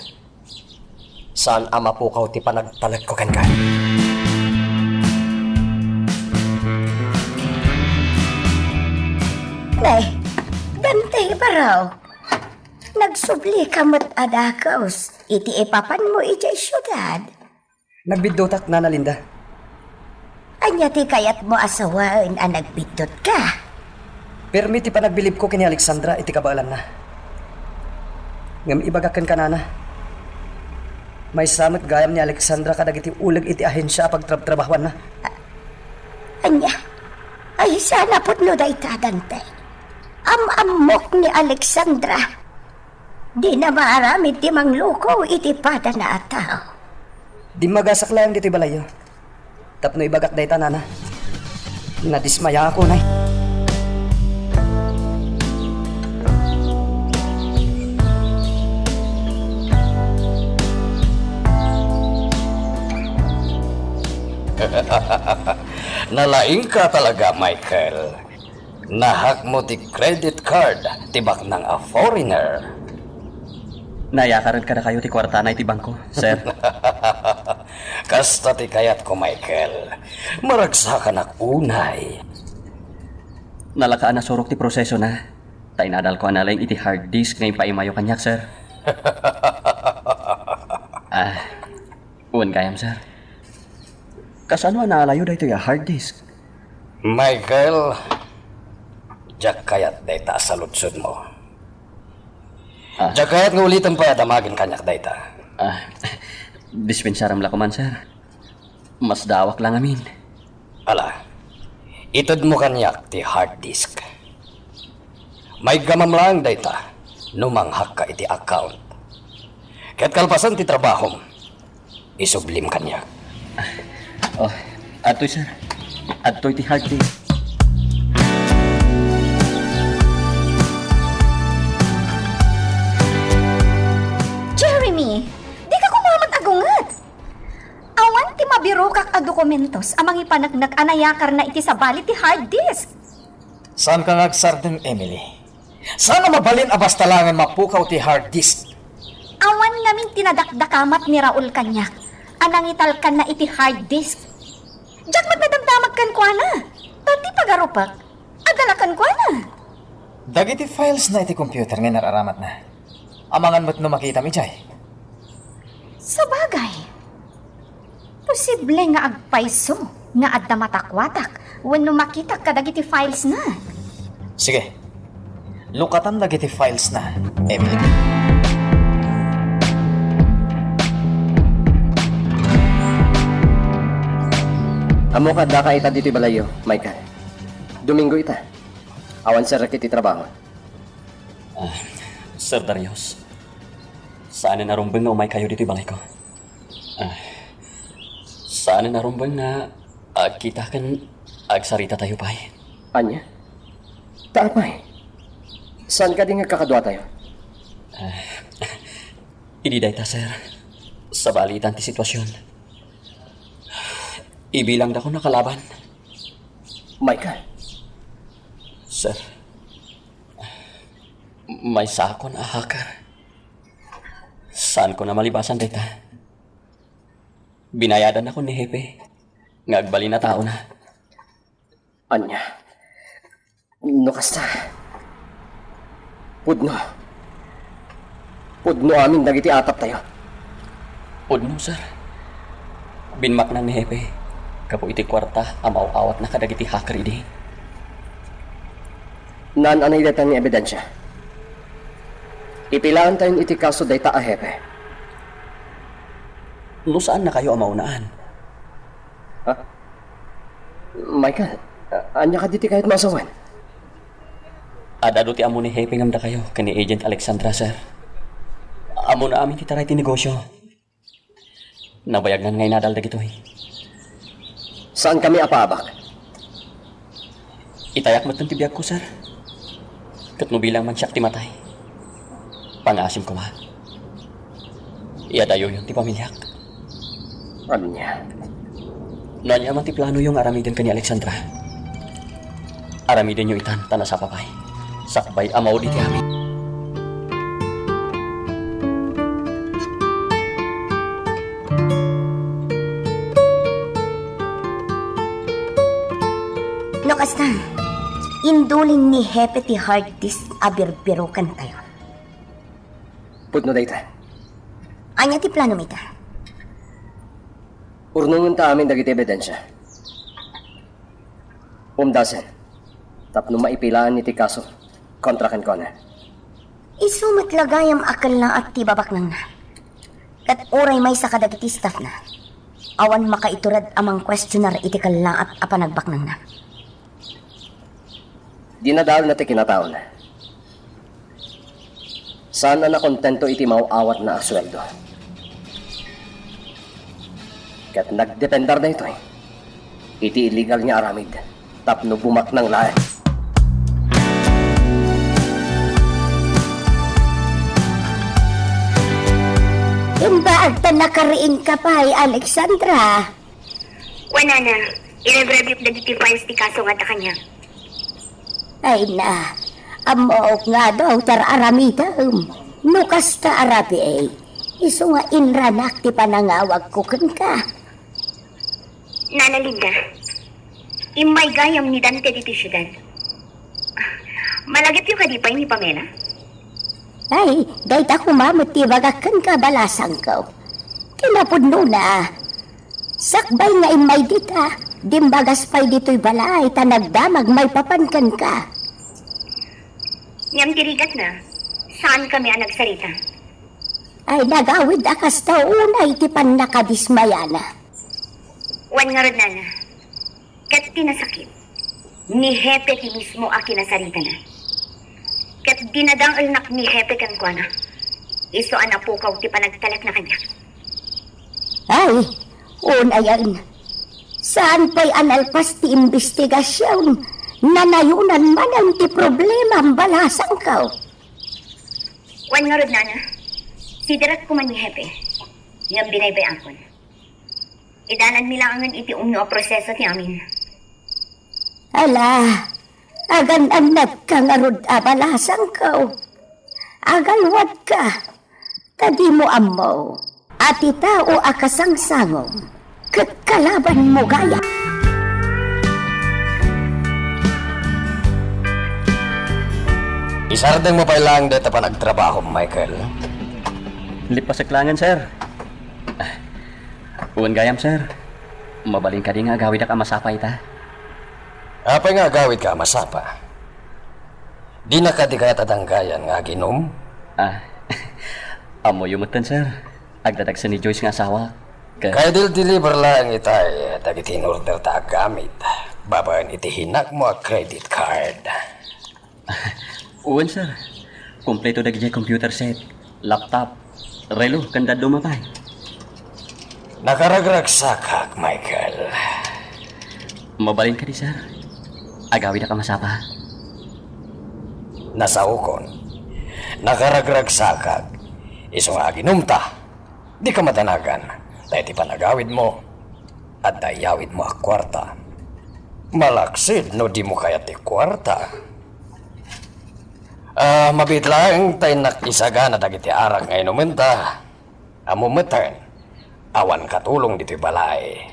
saan a mapukaw ti panagtalekko kenka. Nay, Dante, baro. Nagsublika met a dagus iti ipapanmo idiay siudad. Nagbiddutak, Nana Linda. Ania ti kayatmo a sawen a nagbiddutka? Permi ti panagbilibko ken ni Alexandra iti kabaelanna. Ngem ibagak kenka, Nana, maysa met gayam ni Alexandra kadagiti uleg iti ahensia a pagtrabtrabahoanna. A-, ania? Ay, saan a pudno dayta, Dante. Am-ammok ni Alexandra. Dina maaramid ti mangluko iti padana a tao. Dimmagasak laeng ditoy balayyo. Tapno ibagak dayta, Nana, nadismayaak unay. Nalaingka talaga, Michael. Nahackmo ti credit card ti baknang a foreigner. Nayakaren kadakayo ti kuartana iti bangko, sir. Kasta ti kayatko, Michael. Maragsakanak unay. Nalaka a nasurok ti prosesona, ta inadalko a nalaing iti hard disk nga impaimayo kaniak, sir. Ah, wen gayam, sir. Kasano a naalayo daytoy a hard disk? Michael, diak kayat dayta a saludsodmo. Ah. Diak kayat nga uliten pay a damagen kaniak dayta. Ah, dispensarem la koman, sir. Masdaawak la ngamin. Ala, itedmo kaniak ti hard disk. Maiggamam laeng dayta no manghacka iti account. Ket kalpasan ti trabahom, isublim kaniak. Oh, adtoy, sir. Adtoy ti hard disk. Jeremy, dika koma met agunget. Awan ti mabirokak a dokumentos a mangipaneknek a nayakarna iti sabali ti hard disk. Saanka nga agsardeng, Emily. Saan a mabalin a basta laengen mapukaw ti hard disk? Awan ngamin ti nadakdakamat ni Raul kaniak a nangitalkanna iti hard disk. Diak met nadamdamag kenkuana. Ta ti pagarupek, adda la kenkuana. Dagiti filesna iti computer nga inar-aramatna, amangan met no makitam idiay. Sabagay, posible nga agpayso nga adda matakuatak wenno makitak kadagiti filesna. Sige, lukatam dagiti filesna, Emily. Ammok a addaka ita ditoy balayyo, Michael. Domingo ita. Awan serrek iti trabaho. Ah, Sir Darius, saanen a rumbeng nga umaykayo ditoy balayko. Ah, saanen a rumbeng nga agkita ken agsaritatayo pay. Ania? Ta apay? Saan kadi nga agkakaduatayo? Ah, idi dayta, sir, sabalitan ti situasion. Ibilangdakon a kalaban. Michael. Sir, maysakon a hacker. Saanko a malibasan dayta. Binayadannakon ni Hepe nga agbalin a taona. Ania? No kasta, pudno. Pudno amin dagiti ataptayo. Pudno, sir. Binmaknang ni Hepe gapu iti kuarta a maaw-awatna kadagiti hacker idi. Naan-anay dayta nga ebidensia. Ipilaantayon iti kaso dayta a hepe. No saannakayo a maunaan. Ha? Michael, a-, ania kadi ti kayatmo a sawen? Ad-adu ti ammo ni Hepe ngem dakayo ken ni Agent Alexandra, sir. Ammona amin ti taray ti negosyo. Nabayagnan nga inadal dagitoy. Saankami a paabak? Itayak metten ti biagko, sir. Ket no bilang man siak ti matay, pangaasim koma. Iadayoyon ti pamiliak. Ania? No ania man ti planoyo nga aramiden ken ni Alexandra, aramidenyo itan ta nasapa pay. Sakbay a maudi ti amin. No kasta, indulin ni Hepe ti hard disk a birbirokantayo. Pudno dayta. Ania ti planom ita? Urnongenta amin dagiti ebidensia. Umdasen, tapno maipilaan iti kaso kontra kenkuana. Isu met la gayam a kellaat ti babaknangna. Ket uray maysa kadagiti staffna, awan makaitured a mangquestionar iti kellaat a panagbaknangna. Dinadaelna ti kinataona. Saan a nakontento iti maaw-awatna a sueldo. Ket nagdepender daytoy iti illegal nga aramid tapno bumaknang laeng. Imbag ta nakariingka pay, Alexandra. Wen, nana, i-review dagiti files ti kaso nga adda kaniak. Ay na, ammok nga adu ti ar-aramidem. No kasta, Arabi, isu nga inranak ti panangawagko kenka. Nana Linda, immay gayam ni Dante ditoy siudad. Malagipyo kadi pay ni Pamela? Ay, dayta koma met ti ibagak kenka, balasangko. Kinapudnona, sakbay nga immay dita, dimmagas pay ditoy balay ta nagdamag maipapan kenka. Ngem ti rigatna, saankami a nagsarita. Ay, nagawid a kasta unay ti pannakadismayana. Wen ngarud, nana, ket ti nasakit, ni Hepe ti mismo a kinasaritana. Ket dinadaelnak ni Hepe kenkuana. Isu a napukaw ti panagtalekna kaniak. Ay, unayen. Saan pay a nalpas ti imbestigasion? Nanayonan manen ti problemam, balasangko. Wen ngarud, nana, sidirak koma ni Hepe, ngem binaybay-akon. Idananmi laengen iti umno a proseso ti amin. Ala, agan-annatka ngarud a, balasangko. Agalwadka, ta dimo ammo a ti tao a kasangsangom ket kalabanmo gayam. Isardengmo pay laeng dayta panagtrabahom, Michael. Lippasek laengen, sir. Wen gayam, sir. Mabalin kadi nga agawidak a masapa ita? Apay nga agawidka a masapa? Dina kadi kayat a danggayan nga aginum? Ah, ammoyo metten, sir. Agdadagsen ni Joyce nga asawa. Ka- Kaidil-deliver laeng itay dagiti in-order ta agamit babaen iti hinakmo a credit card. Wen, sir. Kompleto dagiti computer set, laptop, relo, ken dadduma pay. Nakaragragsakak, Michael. Mabalin kadi, sir? Agawidak a masapa? Nasaokon. Nakaragragsakak. Isu nga aginumta. Dika madanagan. Ta iti panagawidmo, Adda iyawidmo a kuarta. Malaksid no dimo kayat ti kuarta. Ah, mabiit laeng ta innak isagana dagiti arak nga inumenta. Ammom metten, awan katulong ditoy balay.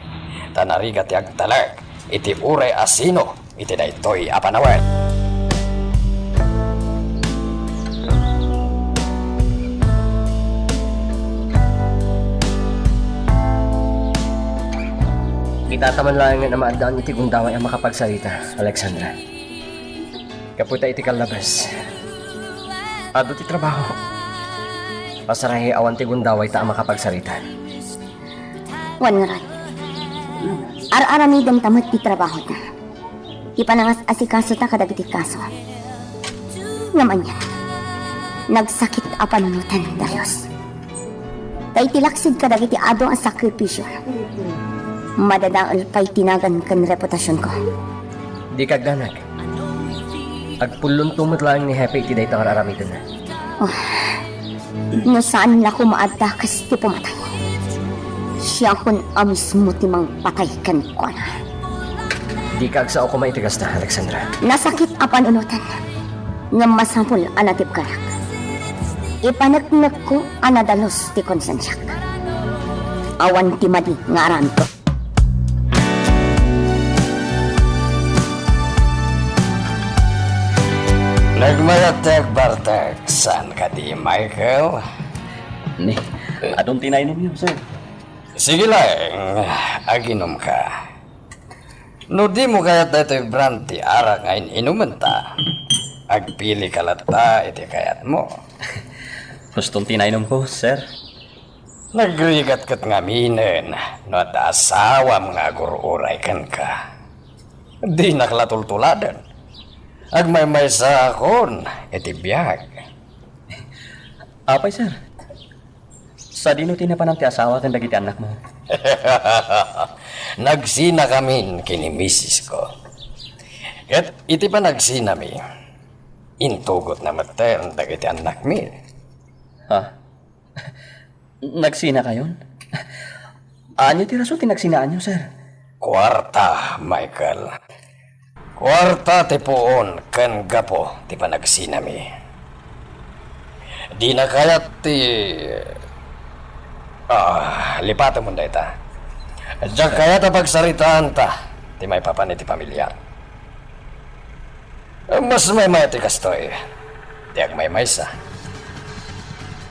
Ta narigat ti agtalek iti uray a sino iti daytoy a panawen. Kitata man laeng nga maaddaan iti gundaway a makapagsarita, Alexandra. Gapu ta iti kallabas, adu ti trabaho. Pasarahi awan ti gundaway ta a makapagsarita. Wen ngarud, ar-aramidenta met ti trabahota. Ti panangas-asikasota kadagiti kaso. Ngem ania, nagsakit a panunoten, Darius. Ta iti laksid kadagiti adu a sakripisio, madadael pay ti nagan ken reputasionko. Dika agdanag. Agpullonto met laeng ni Hepe iti dayta nga ar-aramidenna. Oh, no saan la koma a dakes ti pumatay, siakon a mismo ti mangpatay kenkuana. Dika agsao koma iti kasta, Alexandra. Nasakit a panunoten, ngem masapul a natibkarak. Ipaneknekko a nadalus ti konsensiak. Awan ti madi nga aramidko. Nagmayat ti agbartek, saan kadi, Michael? Ni, adun ti nainumyo, sir. Sige laeng, aginumka. No dimo kayat daytoy brand ti arak nga in-inumenta, agpilika latta iti kayatmo. Huston ti nainumko, sir. Nagrigat ket ngaminen no adda asawam nga agur-uray kenka. Dinak la tultuladen. Agmaymaysaakon iti biag. Apay, sir? Sadino ti napanan ti asawa ken dagiti annakmo? Nagsinakamin ken ni misisko. Ket iti panagsinami, intugotna metten dagiti annakmi. Ha? Nagsinakayon? Ania ti rason ti nagsinaanyo, sir? Kuarta, Michael. Kuarta ti puon ken gapu ti panagsinami. Dina kayat ti, ah, lipatemon dayta. Diak kayat a pagsaritaanta ti maipapan iti pamiliak. Mas maymayat ti kastoy ti agmaymaysa.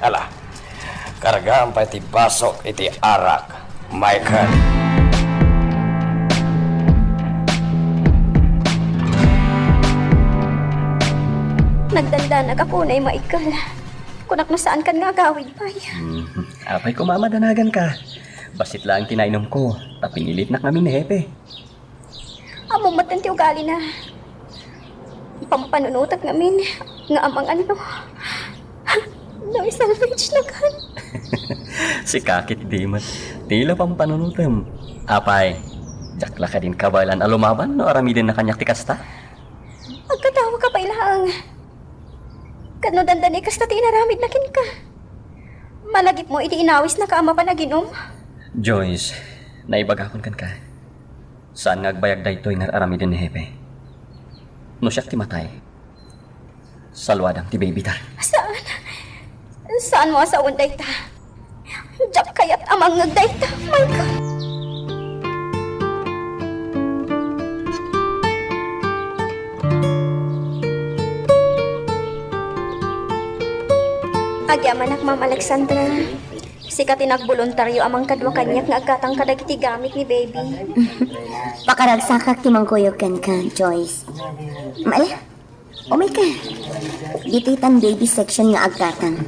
Ala, kargaam pay ti basok iti arak, Michael. Nagdandanag a kunay, Michael. Kunak no saankan nga agawid pay. Hmm, apay koma a madanaganka. Bassit laeng ti nainumko, ta pinilitnak ngamin ni Hepe. Ammom metten ti ugalina. Pampanunotek ngamin nga amangan no, no isalvagena kan. Sika ketdi met ti la pampanunotem. Apay, diak la kadin kabaelan a lumaban no aramidenna kaniak ti kasta? Agkatawaka pay laeng. Ket no dandani kasta ti inaramidna kenka, malagipmo iti inawisnaka a mapan aginum. Joyce, naibagakon kenka. Saan nga agbayag daytoy nga ar-aramiden ni Hepe. No siak ti matay, saluadam ti baby ta. Saan? Saanmo a sawen dayta? Diak kayat a mangngeg dayta, Michael. Agyamanak, Ma'am Alexandra. Sika ti nagboluntario a mangkadua kaniak nga aggatang kadagiti gamit ni baby. Pakaragsakak ti mangkuyog kenka, Joyce. Mala, umayka. Ditoy tan baby section nga aggatang.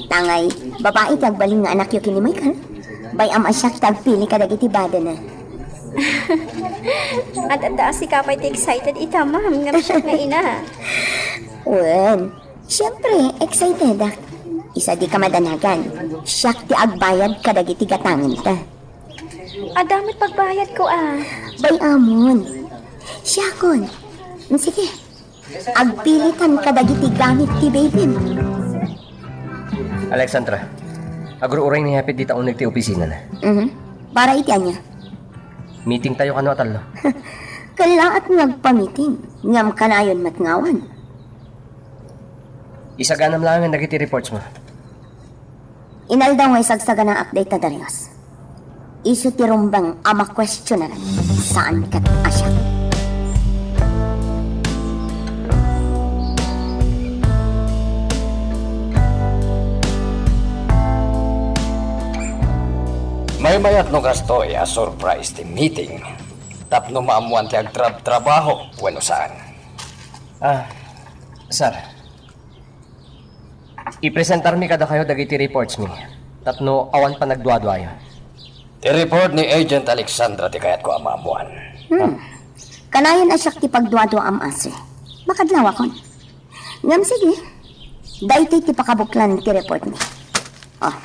Tangay, babai ti agbalin nga anakyo ken ni Michael. Bay-am a siak ti agpili kadagiti badana. Ad-adda a sika pay ti excited ita, ma'am, ngem siak nga ina. Wen, siempre, excitedak. Isa dika madanagan. Siak ti agbayad kadagiti gatangenta. Adda met pagbayadko a. Bay-amon. Siakon. Sige. Agpilitan kadagiti gamit ti babym. Alexandra, agur-uray ni Hepe dita uneg ti opisinana. Mhm. Para iti ania? Meeting tayo kano a tallo. Kallaat nga agpa-meeting, ngem kanayon met ngawan. Isaganam laengen dagiti reports mo. Inaldaw nga isagsaganaak dayta, Darius. Isu ti rumbeng a makuestionaran, saan ket a siak. Maymayat no kastoy a surprise ti meeting tapno maammoan ti agtrab-trabaho wenno saan. Ah, sir. Ipresentarmi kadakayo dagiti reports mi tapno awan panagduaduayo. Ti report ni Agent Alexandra ti kayatko a maammoan. Hmm. Kanayon a siak ti pagduaduaam, Ase. Makadlawakon. Ngem sige, daytoy ti pakabuklan ti report mi. Oh,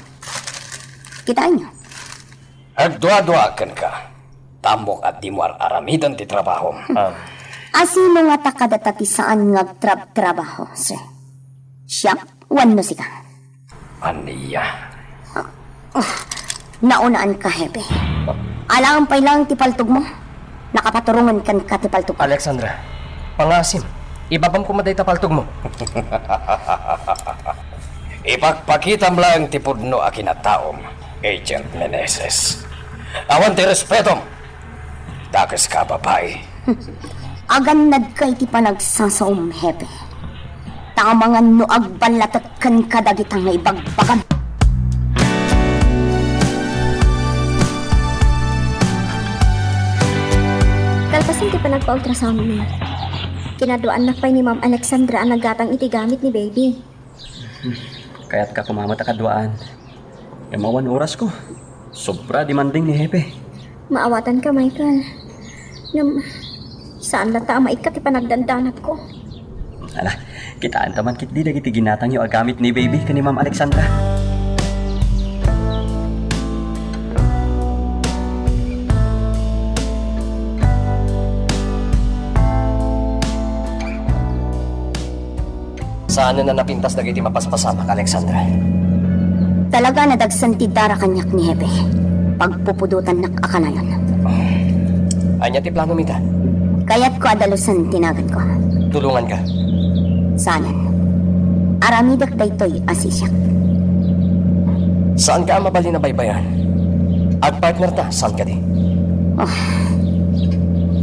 kitaenyo. Agduaduaak kenka. Ammok a dimo ar-aramiden ti trabahom. Ah. Asino ngata kadata ti saan nga agtrab-trabaho, sir? Siak wenno sika? Ania? Ah, ah, naunaan ka, Hepe. Alaem pay laeng ti paltogmo. Nakapaturongen kenka ti paltog. Alexandra, pangasim. Ibabam koma dayta paltogmo. Ipakpakitam laeng ti pudno a kinataom, Agent Meneses. Awan ti respetom. Dakes ka a babai. Agannadka iti panagsasaom, Hepe. Ta amangan no agballatek kenka dagita nga ibagbagam. Kalpasan ti panagpa-ultrasound mi, kinaduaannak pay ni Ma'am Alexandra a naggatang iti gamit ni baby. Kayatka koma met a kaduaan. Ngem awan orasko. Sobra demanding ni Hepe. Maawatanka, Michael. Ngem, saan latta a maikkat ti panagdandanagko. Ala, kitaenta man ketdi dagiti ginatangyo a gamit ni baby ken ni Ma'am Alexandra. Saanen a napintas dagiti mapaspasamak, Alexandra. Talaga, nadagsen ti dara kaniak ni Hepe. Pagpupudotannak a kanayon. Ania ti planom ita? Kayatko a dalusen ti naganko. Tulonganka. Saanen. Aramidek daytoy a sisiak. Saanka a mabalin a baybay-an? Agpartnerta, saan kadi? Oh.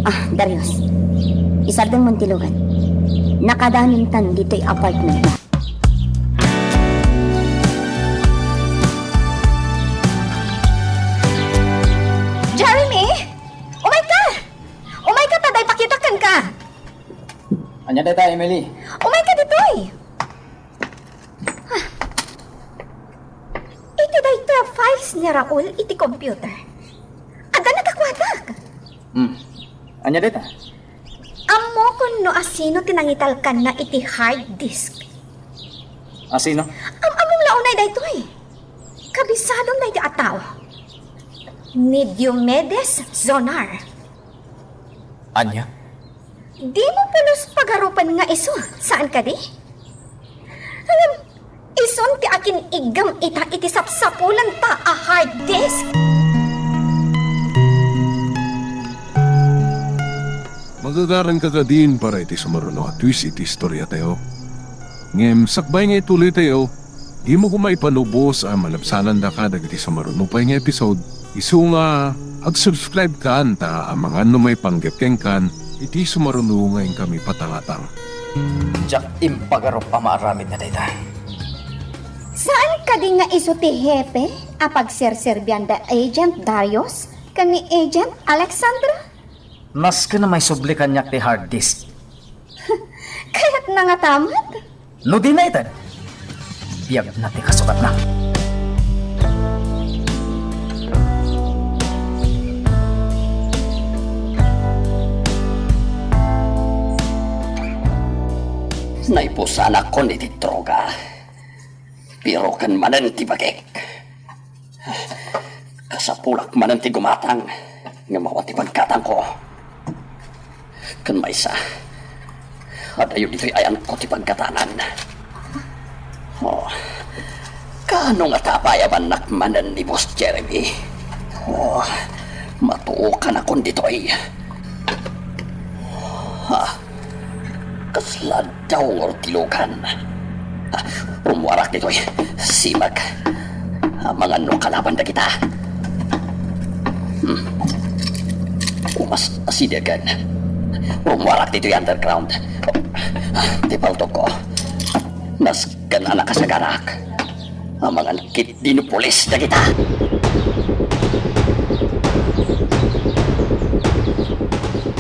Ah, Darius. Isardengmon ti lugan. Nakadanontan ditoy apartment mo. Jeremy! Umayka! Umayka ta, dayta ipakitak kenka! Ania dayta, Emily? Umayka ditoy! Iti dayta files ni Raul iti computer. Adda nakakuatak. Hmm. Ania dayta? Ammokon no asino ti nangitalkanna iti hard disk. Asino? Am-ammom la unay daytoy. Kabisadom daytoy a tao. Ni Diomedes Zonar. Ania? Dimo pulos pagarupen nga isu, saan kadi? Ngem, isun ti akin-iggem ita iti sapsapulenta a hard disk. Magagaranka kadin para iti sumaruno a twist iti istoriatayo. Ngem sakbay nga ituloytayo, dimo koma ipanubos a malabsanandaka dagiti sumaruno pay nga episode. Isu nga ag-subscribekan ta amangan no maipanggep kenkan iti sumaruno nga inkami patangatang. Diak impagarup a maaramid nga dayta. Saan kadi nga isu ti hepe a pagserserbian da Agent Darius ken ni Agent Alexandra? Nasken a maisubli kaniak ti hard disk. Kayatna ngata met? No dina iten, biagna ti kasugatna. Naipusanakon iti droga. Piroken manen ti bagik. Kasapulak manen ti gumatang, ngem awan ti paggatangko. Ken maysa, adayo ditoy ayanko ti paggatanan. Oh, kaano ngata a bayabannak manen ni Boss Jeremy? Oh, Matuokan akon ditoy. Ha? Kasla daw nga urtilugan. Ha? Rummuarak ditoy. Simak. Amangan no kalaban dagita. Hmm. Umas asidegen. Rummuarak ditoy underground. Ti paltokko. Nasken a nakasagarak. Amangan ket dinupulis dagita.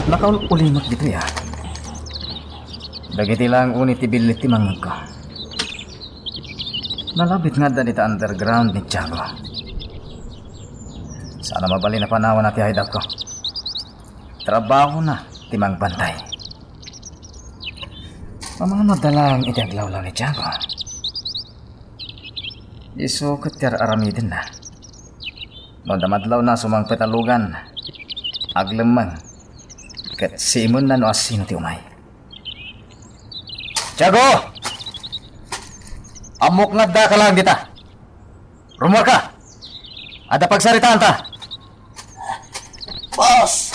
Nakaul-ulimek ditoy, a. Dagiti laeng unay ti billit ti mangngegko. Nalabit nga adda dita underground ni Tiago. Saan a mabalin a panawana ti hideoutko. Trabahona ti mangbantay. Amangan no adda laeng iti aglawlaw ni Tiago. Isu ket ti ar-aramidenna. No adda madlawna a sumangpet a lugan, aglemmeng, ket siimenna no asino ti umay. Tiago! Ammok nga addaka laeng dita. Rummuarka! Adda pagsaritaanta! Boss!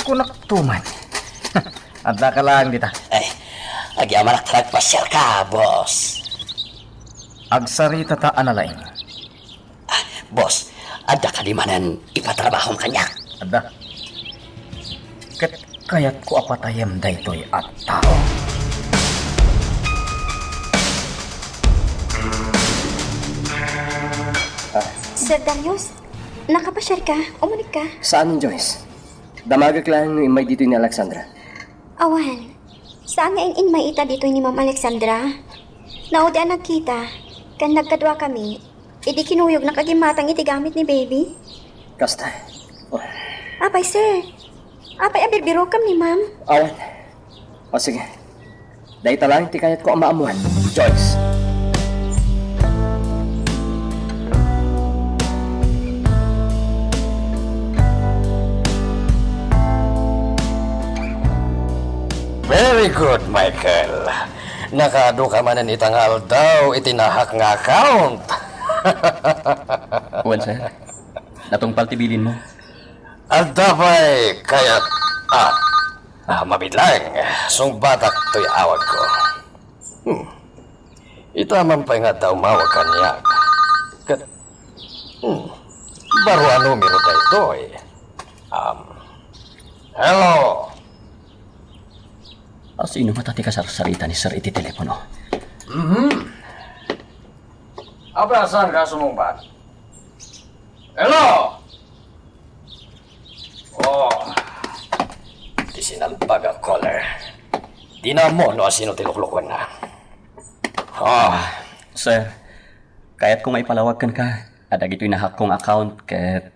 Kunakto man. Addaka laeng dita. Ay, agyamanak ta nagpasiarka, boss. Agsaritata a nalaing. Ah, boss, adda kadi manen ipatrabahom kaniak? Adda. Ket kayatko a patayem daytoy a tao. Sir Darius, nakapasiarka? Umunikka? Saan, Joyce? Damagek laeng no immay ditoy ni Alexandra. Awan. Saan nga in-immay ita ditoy ni Ma'am Alexandra? Naudi a nagkita, ken nagkaduakami, idi kinuyognak a gimmatang iti gamit ni Baby. Kasta. Oh. Apay, sir? Apay a birbirokem ni Ma'am? Awan. O, sige. Dayta laeng ti kayatko a maammuan, Joyce. Very good, Michael. Nakaadu ka manen ita nga aldaw iti nahak nga account. Wen, sir. Natungpal ti bilinmo. Adda pay kayat, ah, ah, mabiit laeng, sungbatak toy awagko. Hmm. Ita man pay nga adda umawag kaniak. Ket, hmm, baro a numero daytoy. Um, hello? Asino ngata ti kasarsarita ni Sir iti telepono? Mhm. Apay a saanka sumungbat? Hello? Oh, ti sinalbag a caller. Dina ammo no asino ti luklukuenna. Ah, sir, kayatko nga ipalawag kenka a dagitoy nahak-ko nga account ket,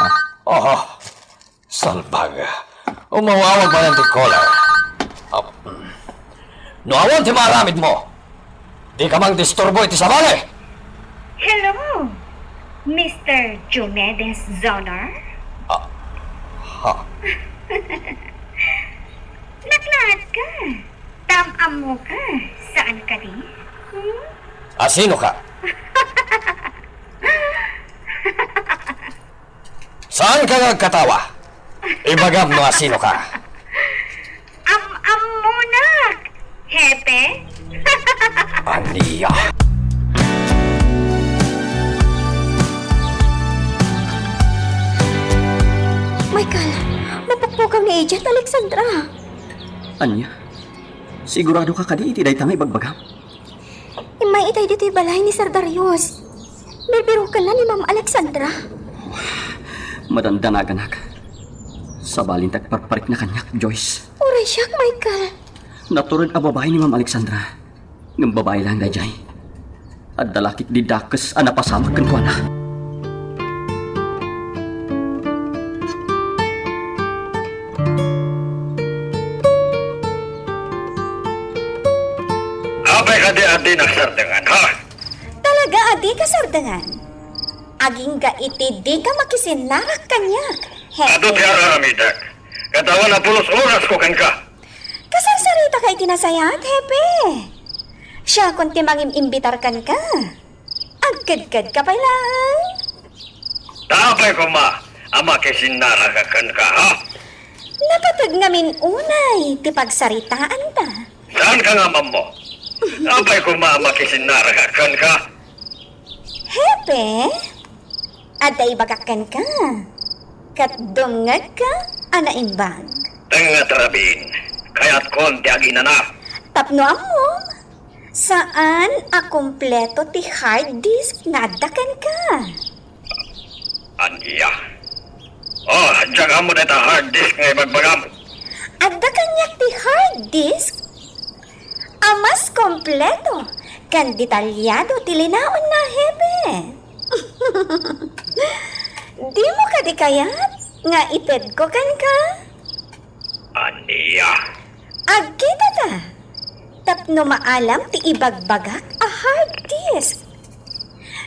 ah. Oho, salbag. Umaw-awag manen ti caller. Ah, mm. No awan ti maaramidmo, dika mangdisturbo iti sabali! Hello, Mister Diomedes Zonar? Ah, ha? Naklaat ka. Tam-ammo ka, saan kadi? Hmm? Asino ka? Saan ka nga agkatawa? Ibagam no asino ka. Am-ammonak, Hepe. Ania? Michael, mapukpukaw ni Agent Alexandra. Ania? Sigurado ka kadi iti dayta nga ibagbagam? Immay itay ditoy balay ni Sir Darius. Birbirokenna ni Ma'am Alexandra. Madandanaganak. Sabalin ti agparparikna kaniak, Joyce. Uray siak, Michael. Natured a babai ni Ma'am Alexandra. Ngem babai laeng daydiay. Adda la ketdi dakes a napasamak kenkuana. Apay kadi a dinak sardengan, ha? Talaga a dika sardengan? Agingga iti dika makisinnarak kaniak, Hepe. Adu ti ar-aramidek. Ket awan a pulos orasko kenka. Kasarsaritaka iti nasayaat, Hepe. Siakon ti mangim-imbitar kenka. Ag-, Kedkedka pay laeng? Ta apay koma a makisinnaraka kenka, ha? Napateg ngamin unay ti pagsaritaanta. Saanka nga ammo? Apay koma a makisinnaraka kenka? Hepe, adda ibagak kenka. Ket dumngegka a naimbag. Tengnga, Rabin, kayatkon ti aginana. Tapno ammom, saan a kompleto ti hard disk nga adda kenka. Ania? Oh, diak ammo dayta hard disk nga ibagbagam. Adda kaniak ti hard disk a mas kompleto ken detalyado ti linaonna, Hepe. Dimo kadi kayat nga itedko kenka? Ania? Agkitata tapno maalam ti ibagbagak a hard disk.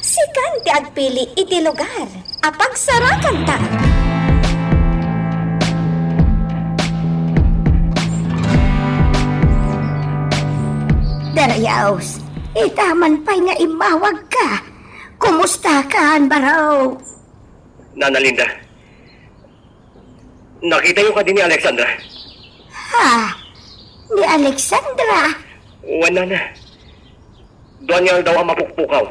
Sikan ti agpili iti lugar a pagsarakanta. Darius, ita man pay nga immawagka. Kumustakan, baro? Nana Linda, nakitayo kadi ni Alexandra? Ha? Ni Alexandra? Wen, nana. Dua nga aldaw a mapukpukaw.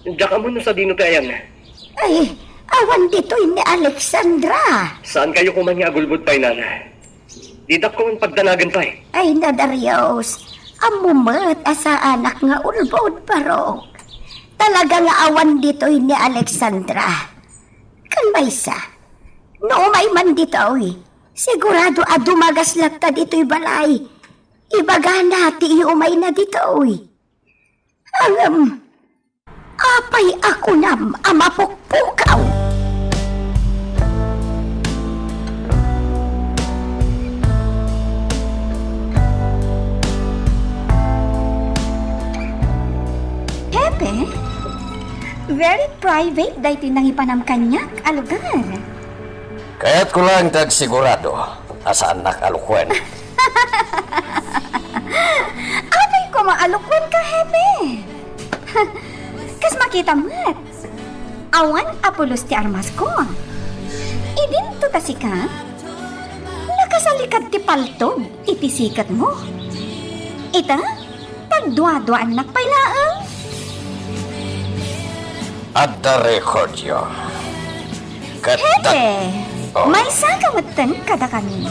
Diak ammo no sadino ti ayanna. Ay, awan ditoy ni Alexandra. Saankayo koma nga agulbod pay, nana? Didak koma pagdanagen pay. Ay, na, Darius, ammo met a saanak nga ulbod, barok. Talaga nga awan ditoy ni Alexandra. Ken maysa, no umay man ditoy, sigurado a dumagas latta ditoy balay. Ibagana ti iumayna ditoy. Ngem, apay a kunam a mapukpukaw? Hepe, very private daytoy nangipanam kaniak a lugar. Kayatko laeng ti agsigurado a saannak a lukuen. Apay koma a lukuenka, Hepe? Kas makita met, awan a pulos ti armasko. Idinto ta sika, nakasalikad ti paltog iti siketmo. Ita, pagduaduaannak pay laeng. Adda recordyo. Ket Hepe, oh. Maysaka metten kadakami.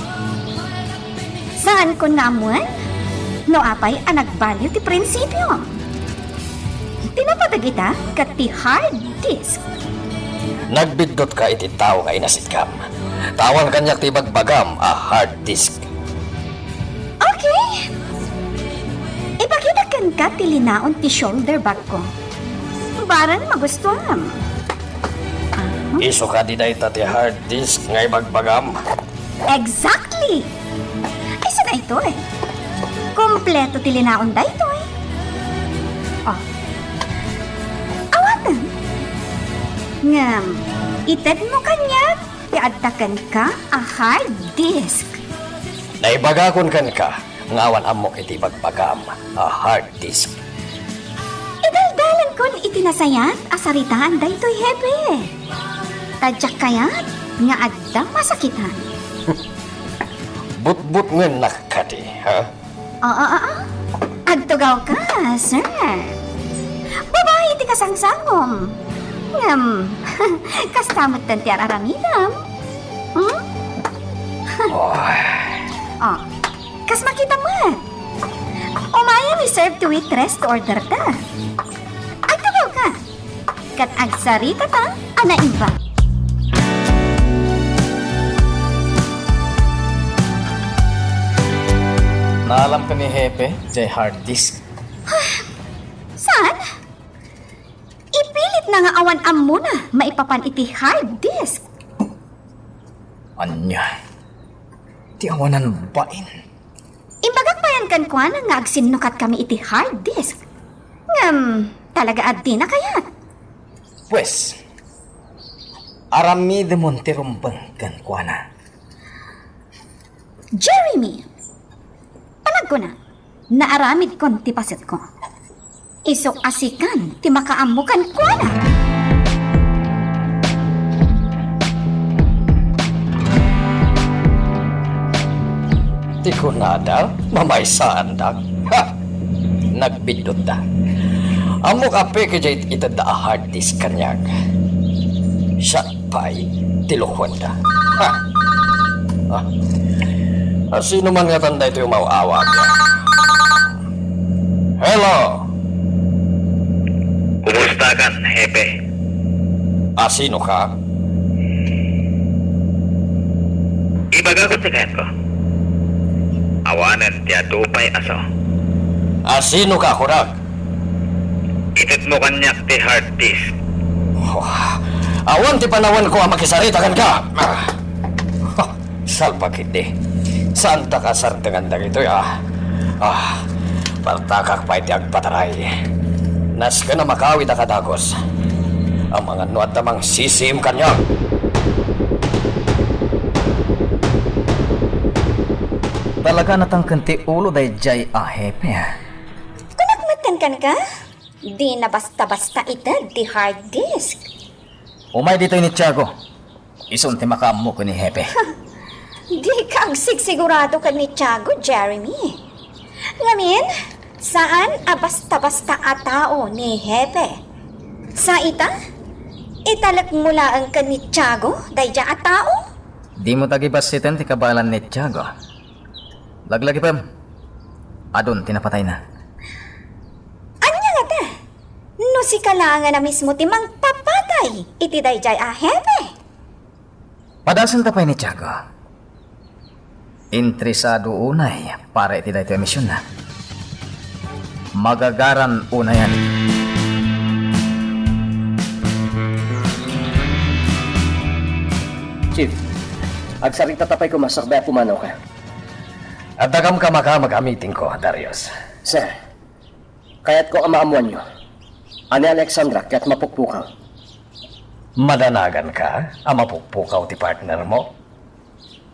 Saankon nga ammoen no apay a nagbaliw ti prinsipio. Ti napateg ita ket ti hard disk. Nagbiddutka iti tao nga inasitkam. Ta awan kaniak ti ibagbagam a hard disk. Okay. Ipakitak kenka ti linaon ti shoulder bagko. Barang magustuam. Aha. Isu kadi dayta ti hard disk nga ibagbagam? Exactly! Isu daytoy. Kompleto ti linaon daytoy. Oh. Awaten. Ngem, itedmo kaniak ti adda kenka a hard disk. Naibagakon kenka nga awan ammok iti ibagbagam a hard disk. Idaldalankon iti nasayaat a saritaan daytoy, Hepe. Ta diak kayat nga adda masakitan. Butbutngennak kadi, ha? Oo, oo. Agtugawka, sir. Babai ti kasangsangom. Ngem, kasta metten ti ar-aramidem. Hmm? Oh. Oh, kas makita met. Umayam i-serve ti waitress ti order ta. Agtugawka. Ket agsaritata a naimbag. Naalamka ni Hepe jay hard disk? Saan? Ipilitna nga awan ammona maipapan iti hard disk. Ania? Ti awanan bain? Imbagak payen kenkuana nga agsinnukatkami iti hard disk. Ngem, talaga a dina kayat. Pues, aramidemon ti rumbeng kenkuana. Jeremy, panagkuna, naaramidkon ti pasetko. Isu a sikan ti makaammo kenkuana. Ti kunada, mamaysaandak. Ha! Nagbiddotta. Ammok a peke diay itedda a hard disk kaniak. Siak pay ti lokoanda. Ha! Ah. Asino man ngatan daytoy umaw-awag? Hello! Kumusta kan, Hepe? Asino ka? Ibagak ti kayatko. Awanen ti adu pay a sao. Asino ka, kunak? Itedmo kaniak ti hard disk. Oh, awan ti panawenko a makisarita kenka. Ah. Salbag ketdi. Saantak a sardengan dagitoy, ah. Ah, partakak pay ti agpataray. Nasken a makawid a kadagus. Amangan no adda mangsisiim kaniak. Talaga natangken ti ulo daydiay a hepe. Kunak met kenka, di na basta-basta ited ti hard disk. Umay ditoy ni Tiago. Isun ti makaammo ken ni Hepe. Dika agsigsigurado ken ni Tiago, Jeremy. Ngamin, saan a basta-basta a tao ni Hepe. Sa ita, italekmo laeng ken ni Tiago daydiay a tao? Dimo tagibassiten ti kabaelan ni Tiago. Laglagipem, adun ti napatayna. Ania ngata? No sika laengen a mismo ti mangpapatay iti daydiay a hepe? Padasenta pay ni Tiago. Interesado unay para iti daytoy a misionna. Magagaran unayan. Chief, agsarita ta pay koma sakbay a pumanawka. Adda kam kamakam a meetingko, Darius. Sir, kayatko a maammoanyo a ni Alexandra ket mapukpukaw. Madanaganka a mapukpukaw ti partnermo?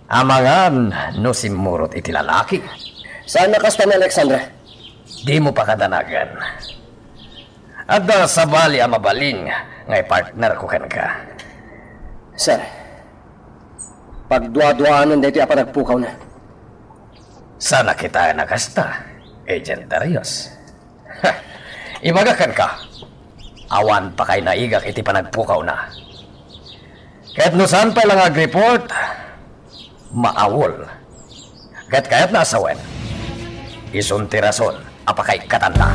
Amangan no simmurot iti lalaki. Saan a kasta ni Alexandra? Dimo pakadanagan. Adda sabali a mabalin nga ipartnerko kenka. Sir, pagduaduaanen daytoy a panagpukawna. Saan a kitaen a kasta, Agent Darius? Ha! Ibagak kenka, awan pakainaigak iti panagpukawna. Ket no saan pay la nga agreport, maawol. Ket kayatna a sawen, isun ti rason a pakaikkatanna.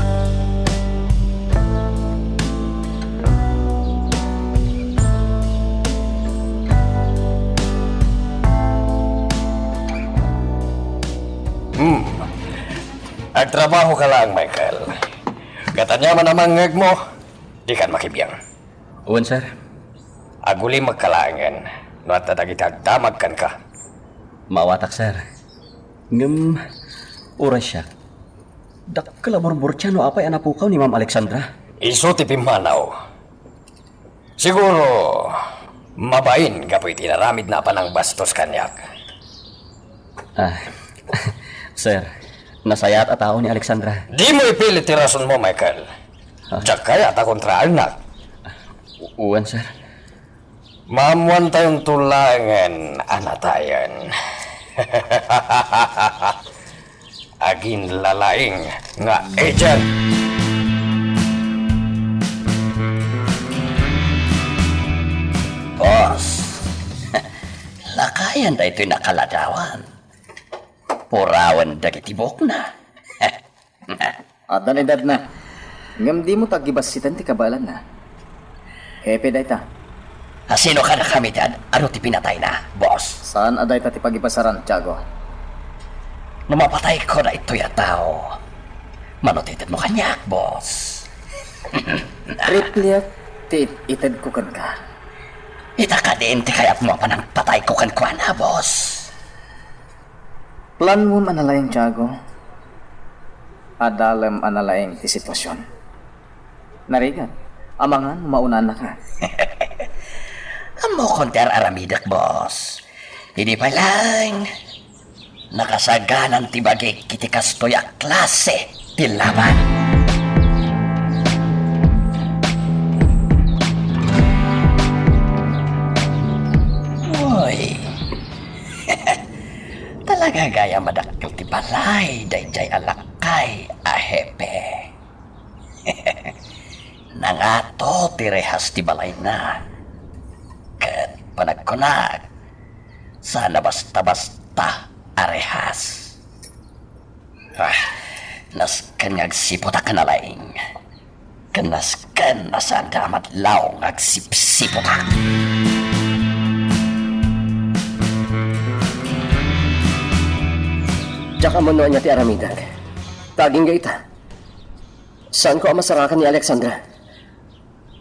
Hmm. Agtrabahoka laeng, Michael. Ket ania man a mangngegmo, dikan makibiang. Wen, sir. Agulimekka laengen no adda dagiti agdamag kenka. Maawatak, sir. Ngem, uray siak, dakkel a burburtia no apay a napukaw ni Ma'am Alexandra. Isu ti pimmanaw. Siguro, mabain gapu iti inaramidna a panangbastos kaniak. Ah, sir, nasayaat a tao ni Alexandra. Dimo ipilit ti rasonmo, Michael. Ah. Diak kayat a kontraannak. U-, wen, sir. Maammoantayonto laengen a natayen. Aginlalaing nga agent. Boss, lakayan daytoy nakaladawan. Purawen dagiti bukna. Adda ni dadna. Ngem dimo tagibassiten ti kabaelanna. Hepe dayta. Asino kadakami ti ad-, adu ti pinatayna, boss? Saan a dayta ti pagibasaran, Tiago. No mapatayko daytoy a tao, mano ti itedmo kaniak, boss? Rifleak ti it-, itedko kenka. Ita kadin ti kayatmo a panangpatayko kenkuana, boss? Planmom a nalaing, Tiago. Adalem a nalaing ti sitwasion. Narigat, amangan no maunaannaka. Ammokon ti ar-aramidek, boss. Idi pay laeng, nakasaganan ti bagik iti kastoy a klase ti laban. Nga gayam a dakkel ti balay daydiay a lakay a hepe. Nangato ti rehas ti balayna. Ket panagkunak, saan a basta-basta a rehas. Ah, nasken nga agsiputak a nalaing. Ken nasken a saanda a madlaw nga agsipsiputak. Diak ammo no ania ti aramidek. Ta agingga ita. Saanko a masarakan ni Alexandra.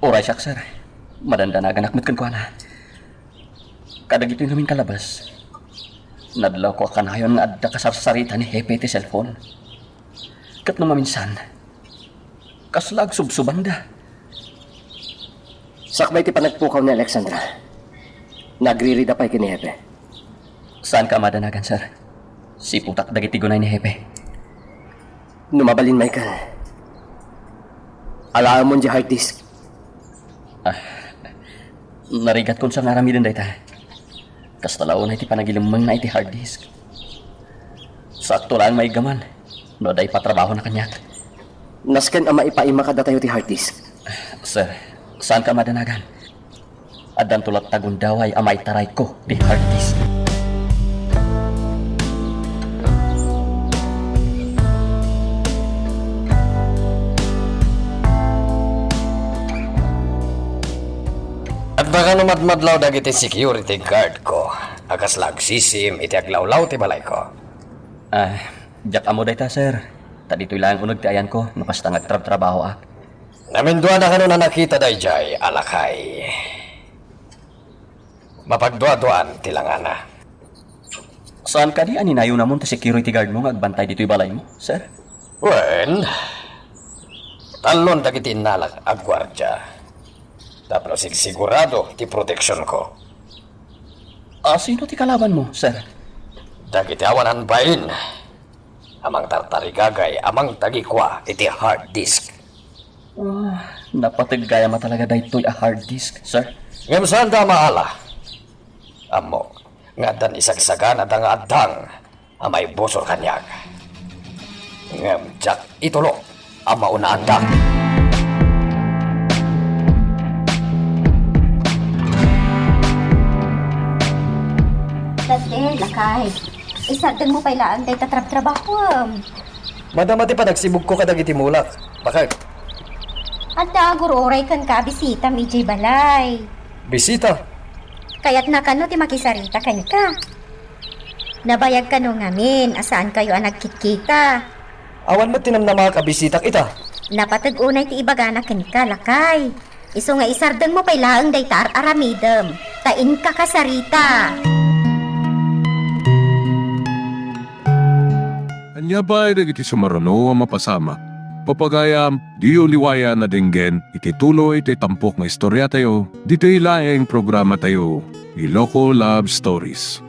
Uray siak, sir. Madandanaganak met kenkuana. Kadagitoy ngamin kalabas, nadlawko a kanayon nga adda kasarsarita ni Hepe iti cellphone. Ket no maminsan, kasla agsubsubangda. Sakbay ti panagpukaw ni Alexandra, nagririda pay ken ni Hepe. Saanka a madanagan, sir. Siputak dagiti gunay ni Hepe. No mabalin, Michael, alaemon diay hard disk. Ah, narigatkon sa nga aramiden dayta. Kasta la unay ti panagilemmengna iti hard disk. Sakto laeng maiggaman no adda ipatrabahona kaniak. Nasken a maipaima kadatayo ti hard disk. Sir, saanka a madanagan? Addanto latta gundaway a maitarayko ti hard disk. Adda kano madmadlaw dagiti security guard ko a kasla agsisim iti aglawlaw ti balayko? Ah, diak ammo dayta, sir. Ta ditoy laeng uneg ti ayanko no kasta nga agtrabtrabahoak. Naminduana kano a nakita daydiay a lakay? Mapagduaduaan ti langana. Saan kadi a ninayonamon ti security guard mo nga agbantay ditoy balaymo, sir? Wen, tallon dagiti innalak a guardia tapno sigsigurado ti proteksionko. Ah, sino ti kalabanmo, sir? Dagiti awan bain a mangtartarigagay a mangtagikua iti hard disk. Ah, napateg gayam a talaga daytoy a hard disk, sir. Ngem saanda a maala. Ammok nga addan isagsaganada nga addang a maibusor kaniak. Ngem diak itulok a maunaandak. Dati, lakay. Isardengmo pay laeng dayta trabtrabahuem. Madama ti panagsibugko kadagiti mulak. Bakit? Adda agur-uray kenka a bisita idiay balay. Bisita? Kayatna kano ti makisarita kenka? Nabayag kano ngamin a saankayo a nagkitkita? Awan met ti namnamaak a bisitak ita. Napateg unay ti ibagana kenka, lakay. Isu nga isardengmo pay laeng dayta ar-aramidem, ta inka kasarita. Ania pay dagiti sumaruno a mapasamak? Papagayam, diyo liwayan a denggen iti tuloy ti tampok nga istoriatayo, ditoy laeng programatayo, Iloko Love Stories.